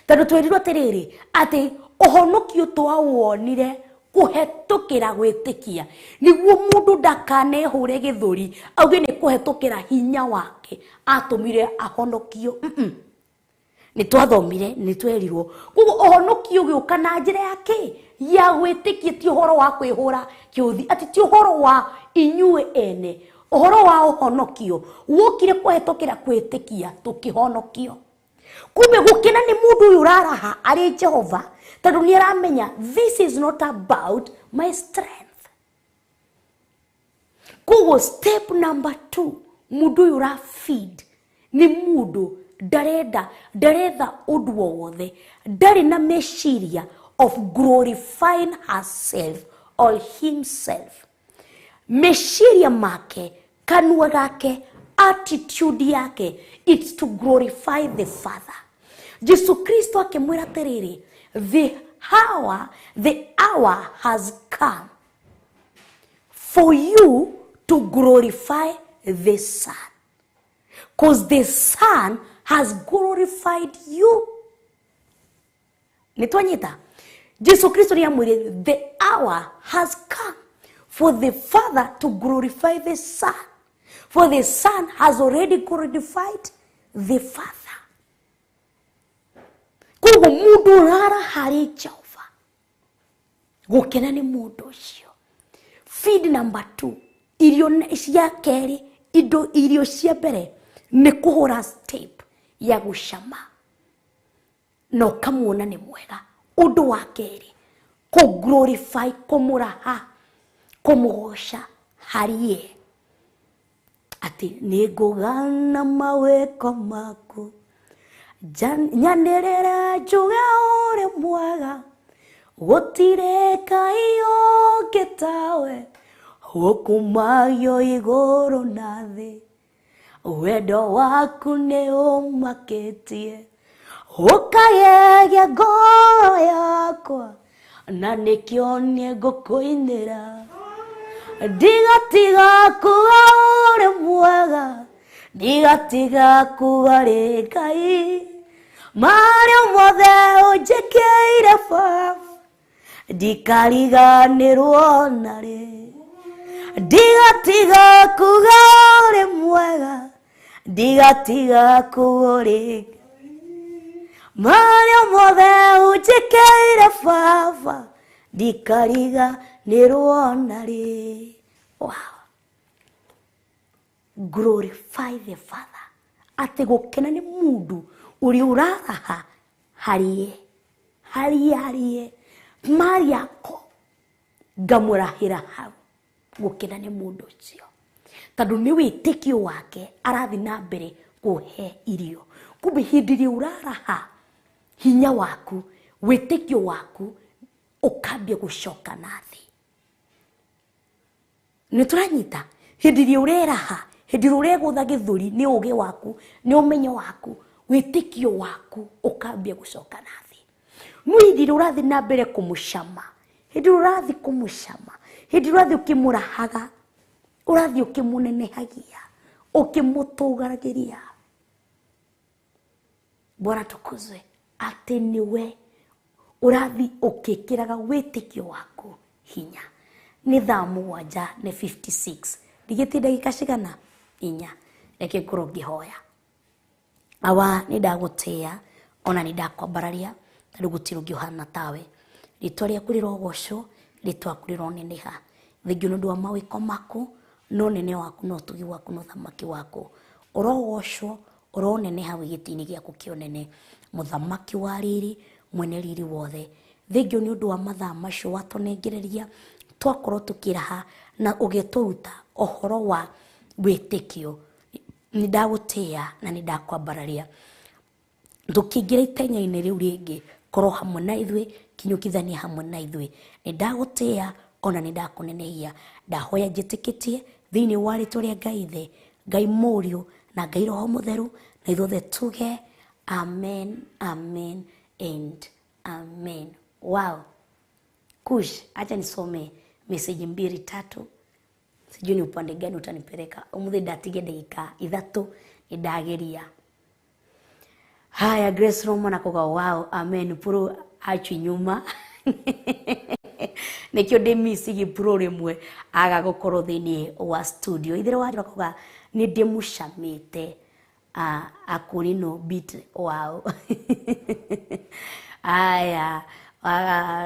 Tondũ twerirwo atĩrĩrĩ atĩ ũhonokio twawonire kũhetũkĩra gwĩtĩkia nĩguo mũndũ ndakanehũre gĩthũri auge nĩ kũhetũkĩra hinya wake atũmire ahonokio. Nĩ twathomire, nĩ twerirwo. Koguo ũhonokio ũgĩũka na njĩra ya kĩ? Ya gwĩtĩkia, ti ũhoro wa kwĩhũra kĩũthi, atĩ ti ũhoro wa inyuĩ ene. Ũhoro wa ũhonokio wokire kũhetũkĩra kwĩtĩkia tũkĩhonokio. Kumbe gũkena nĩ mũndũ ũyũ ũraraha arĩ Jehova tondũ nĩ aramenya this is not about my strength. Koguo step number 2, mũndũ ũyũ ũra feed nĩ mũndũ ndarenda ndaretha ũndũ o wothe, ndarĩ na meciria of glorifying herself or himself. Meciria make, kanua gake, attitude yake, it's to glorify the Father. Jesu Kristo akĩmwĩra atĩrĩrĩ, the hour has come for you to glorify the Son, because the Son has glorified you. Nĩtwanyita? Jesu Kristo nĩamwĩrire, the hour has come for the Father to glorify the Son, for the Son has already glorified the Father. Koguo mũndũ ũrara harĩ Jehova gũkena nĩ mũndũ ũcio. Feed number 2, irio cia kerĩ, indo irio cia mbere nĩ kũhũra step ya gũcama na ũkamuona nĩ mwega. Ũndũ wa kerĩ, kũ glorify, kũmũraha, kũmũgoca harĩ ye, atĩ nĩ ngũgana mawĩko maku, nyanĩrĩre njuge ũrĩ mwega, gũtirĩ Ngai ũngĩ tawe, ũkumagio igũrũ na thĩ, wendo waku nĩ ũmakĩtie, ũkagegia ngoro yakwa, na nĩkĩo niĩ ngũkũinĩra. Ndigatiga kuga ũrĩ mwega, ndigatiga kuga rĩ Ngai, marĩa mothe ũnjĩkĩire Baba, ndikariganĩrwo narĩ. Ndigatiga kuga ũrĩ mwega, ndigatiga kuga ũrĩ marĩa mothe ũnjĩkĩire Baba, ndikariganĩrwo narĩ. Wow. Glorify the Father. Atĩ gũkena nĩ mũndũ ũrĩa ũraraha harĩe harĩe harĩe mariako ngamũrahĩra hau. Gũkena nĩ mũndũ ũcio tondũ nĩ wĩtĩkio wake arathiĩ na mbere kũhe irio. Kumbe hĩndĩ ĩrĩa ũraraha hinya waku, wĩtĩkio waku ũkambia gũcoka na thĩ. Nĩ tũranyita? Hĩndĩ ĩrĩa ũreraha, hĩndĩ ĩrĩa ũregũtha gĩthũri nĩ ũgĩ waku, nĩ ũmenyo waku, wĩtĩkio waku ũkambia gũcoka na thĩ. No hĩndĩ ĩrĩa ũrathiĩ na mbere kũmũcama, hĩndĩ ĩrĩa ũrathiĩ kũmũcama, hĩndĩ ĩrĩa ũrathiĩ ũkĩmũrahaga, ũrathiĩ ũkĩmũnenehagia, ũkĩmũtũgagĩria. Bwana tukuzwe. Atĩ nĩwe ũrathiĩ ũkĩkĩraga wĩtĩkio waku hinya. Nĩ thaa 7:56, ndigĩtie ndagĩka cigana? 4. Reke ngorwo ngĩhoya. Awa, nĩ ndagũtĩĩa ona nĩ ndakwambararia tondũ gũtirĩ ũngĩ ũhana tawe. Rĩtwa rĩaku rĩrogocwo, rĩtwa rĩaku rĩroneneha. Thengiũ nĩ ũndũ wa mawĩko maku, no nene waku, no ũtugi waku, no ũthamaki waku. Ũrogocwo, ũroneneha wĩ gĩtĩ-inĩ gĩaku kĩa ũnene, mũthamaki wa riri, mwene riri wothe. Thengiũ nĩ ũndũ wa mathaa macio watũnengereria, twakorwo tũkĩraha na ũgĩtũruta ũhoro wa wĩtĩkio. Nĩ ndagũtĩĩa na nĩ ndakwambararia. Tũkĩingĩra itenya-inĩ rĩu rĩngĩ, korwo hamwe na ithuĩ, kinyũkithania hamwe na ithuĩ. Nĩ ndagũtĩĩa ona nĩ ndakũnenehia. Ndahoya njĩtĩkĩtie thĩinĩ wa rĩtwa rĩa Ngai Ithe, Ngai Mũriũ Na Ngai Roho Mũtheru, na ithuothe tuge amen, amen and amen. Wow. Kush, acha nisome meseji 2 3, sijui ni upande gani utanipeleka. Umuthi ndatige ndagika 3 nindageria. Haya, Grace Roman akoga wow, amen, puro achwi nyuma. Nikio ndi misigi pro rimwe aga gukorwo thiini wa studio. Ithire wa akoga ni ndimucamite akurino beat wow. Aya,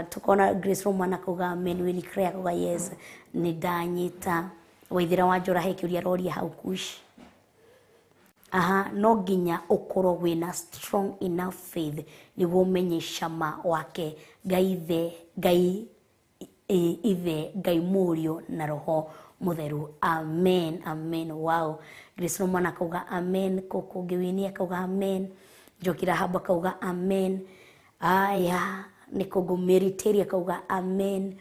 tukona Grace Roman akoga amen, Winnie Claire akoga yes, ni ndanyita. Waithira wa Njora he kiuria roria hau Kush. Aha, no nginya ukorwo wina strong enough faith niguo umenye cama wake Ngai ithe, Ngai ithe, Ngai Mũriũ na Roho Mũtheru. Amen, amen. Wow. Grace Roman akauga amen, Koko Ngiwini akauga amen, Njoki Rahaba akauga amen. Aya, Nikogo Mary Terry akauga amen,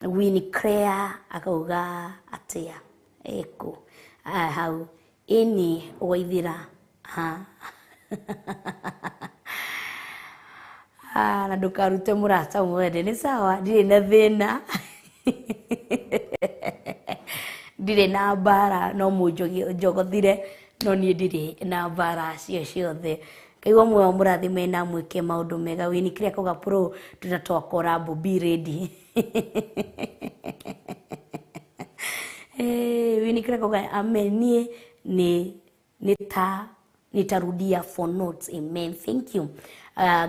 Winnie Claire akauga atia eko hau ini Waithira. Ha. Na ndukarute murata mwende ni sawa, ndirĩ na thĩna. Ndirĩ na mbara, no mũnjogothire, no niĩ ndirĩ na mbara cio ciothe. Ngai muoyo mũrathime na mwĩke maũndũ mega. Winnie Claire akauga pro tutatoa collab, be ready. Winnie Claire akauga amen, niĩ ni nitarudia for notes. Amen, thank you.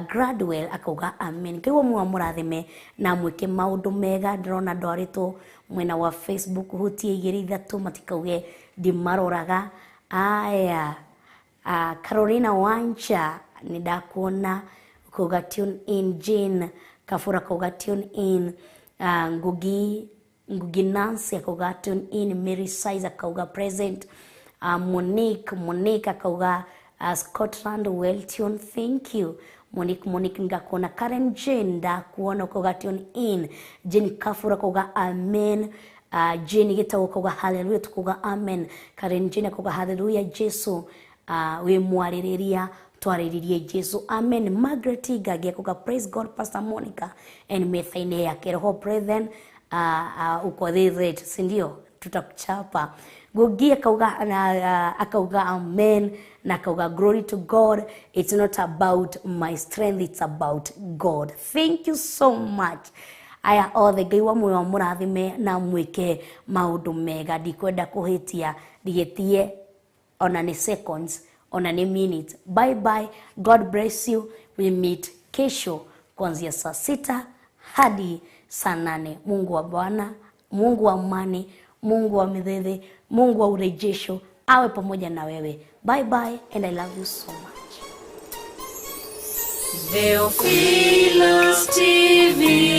Gradwell akauga amen. Ngai muoyo mũrathime na mwĩke maũndũ mega. Ndĩrona ndwarĩtwo mwena wa Facebook hutie 2 3 matikauge ndimaroraga. Aya, Carolina Wancha nindakuona ukauga tune in. Jane Kafura akauga tune in. Ngugi Nancy akauga tune in. Mary Size akauga present. Monique akauga Scotland well tune, thank you. Monique ngakuona. Karen Jane ndakuona ukauga tune in. Jane Kafura akauga amen. Jane Gitau akauga hallelujah, tukauga amen. Karen Jane akauga hallelujah, Jesu we mwaririria twariririe Jesu, amen. Margaret Gagi akauga praise God, Pastor Monica and methaine ya kiroho brethren, uko rate, si ndio tutakuchapa. Ngugi akauga akauga amen na akauga glory to God, it's not about my strength, it's about God. Thank you so much. Aya othe Ngai wa muoyo mũrathime na mwĩke maũndũ mega. Ndikwenda kũhĩtia, ndigĩtie ona ni seconds, ona ni minutes. Bye bye, God bless you. We meet kesho kuanzia saa 6 hadi saa 8. Mungu wa Bwana, Mungu wa amani, Mungu wa midhidhi, Mungu wa urejesho awe pamoja na wewe. Bye bye and I love you so much. Theophilus TV.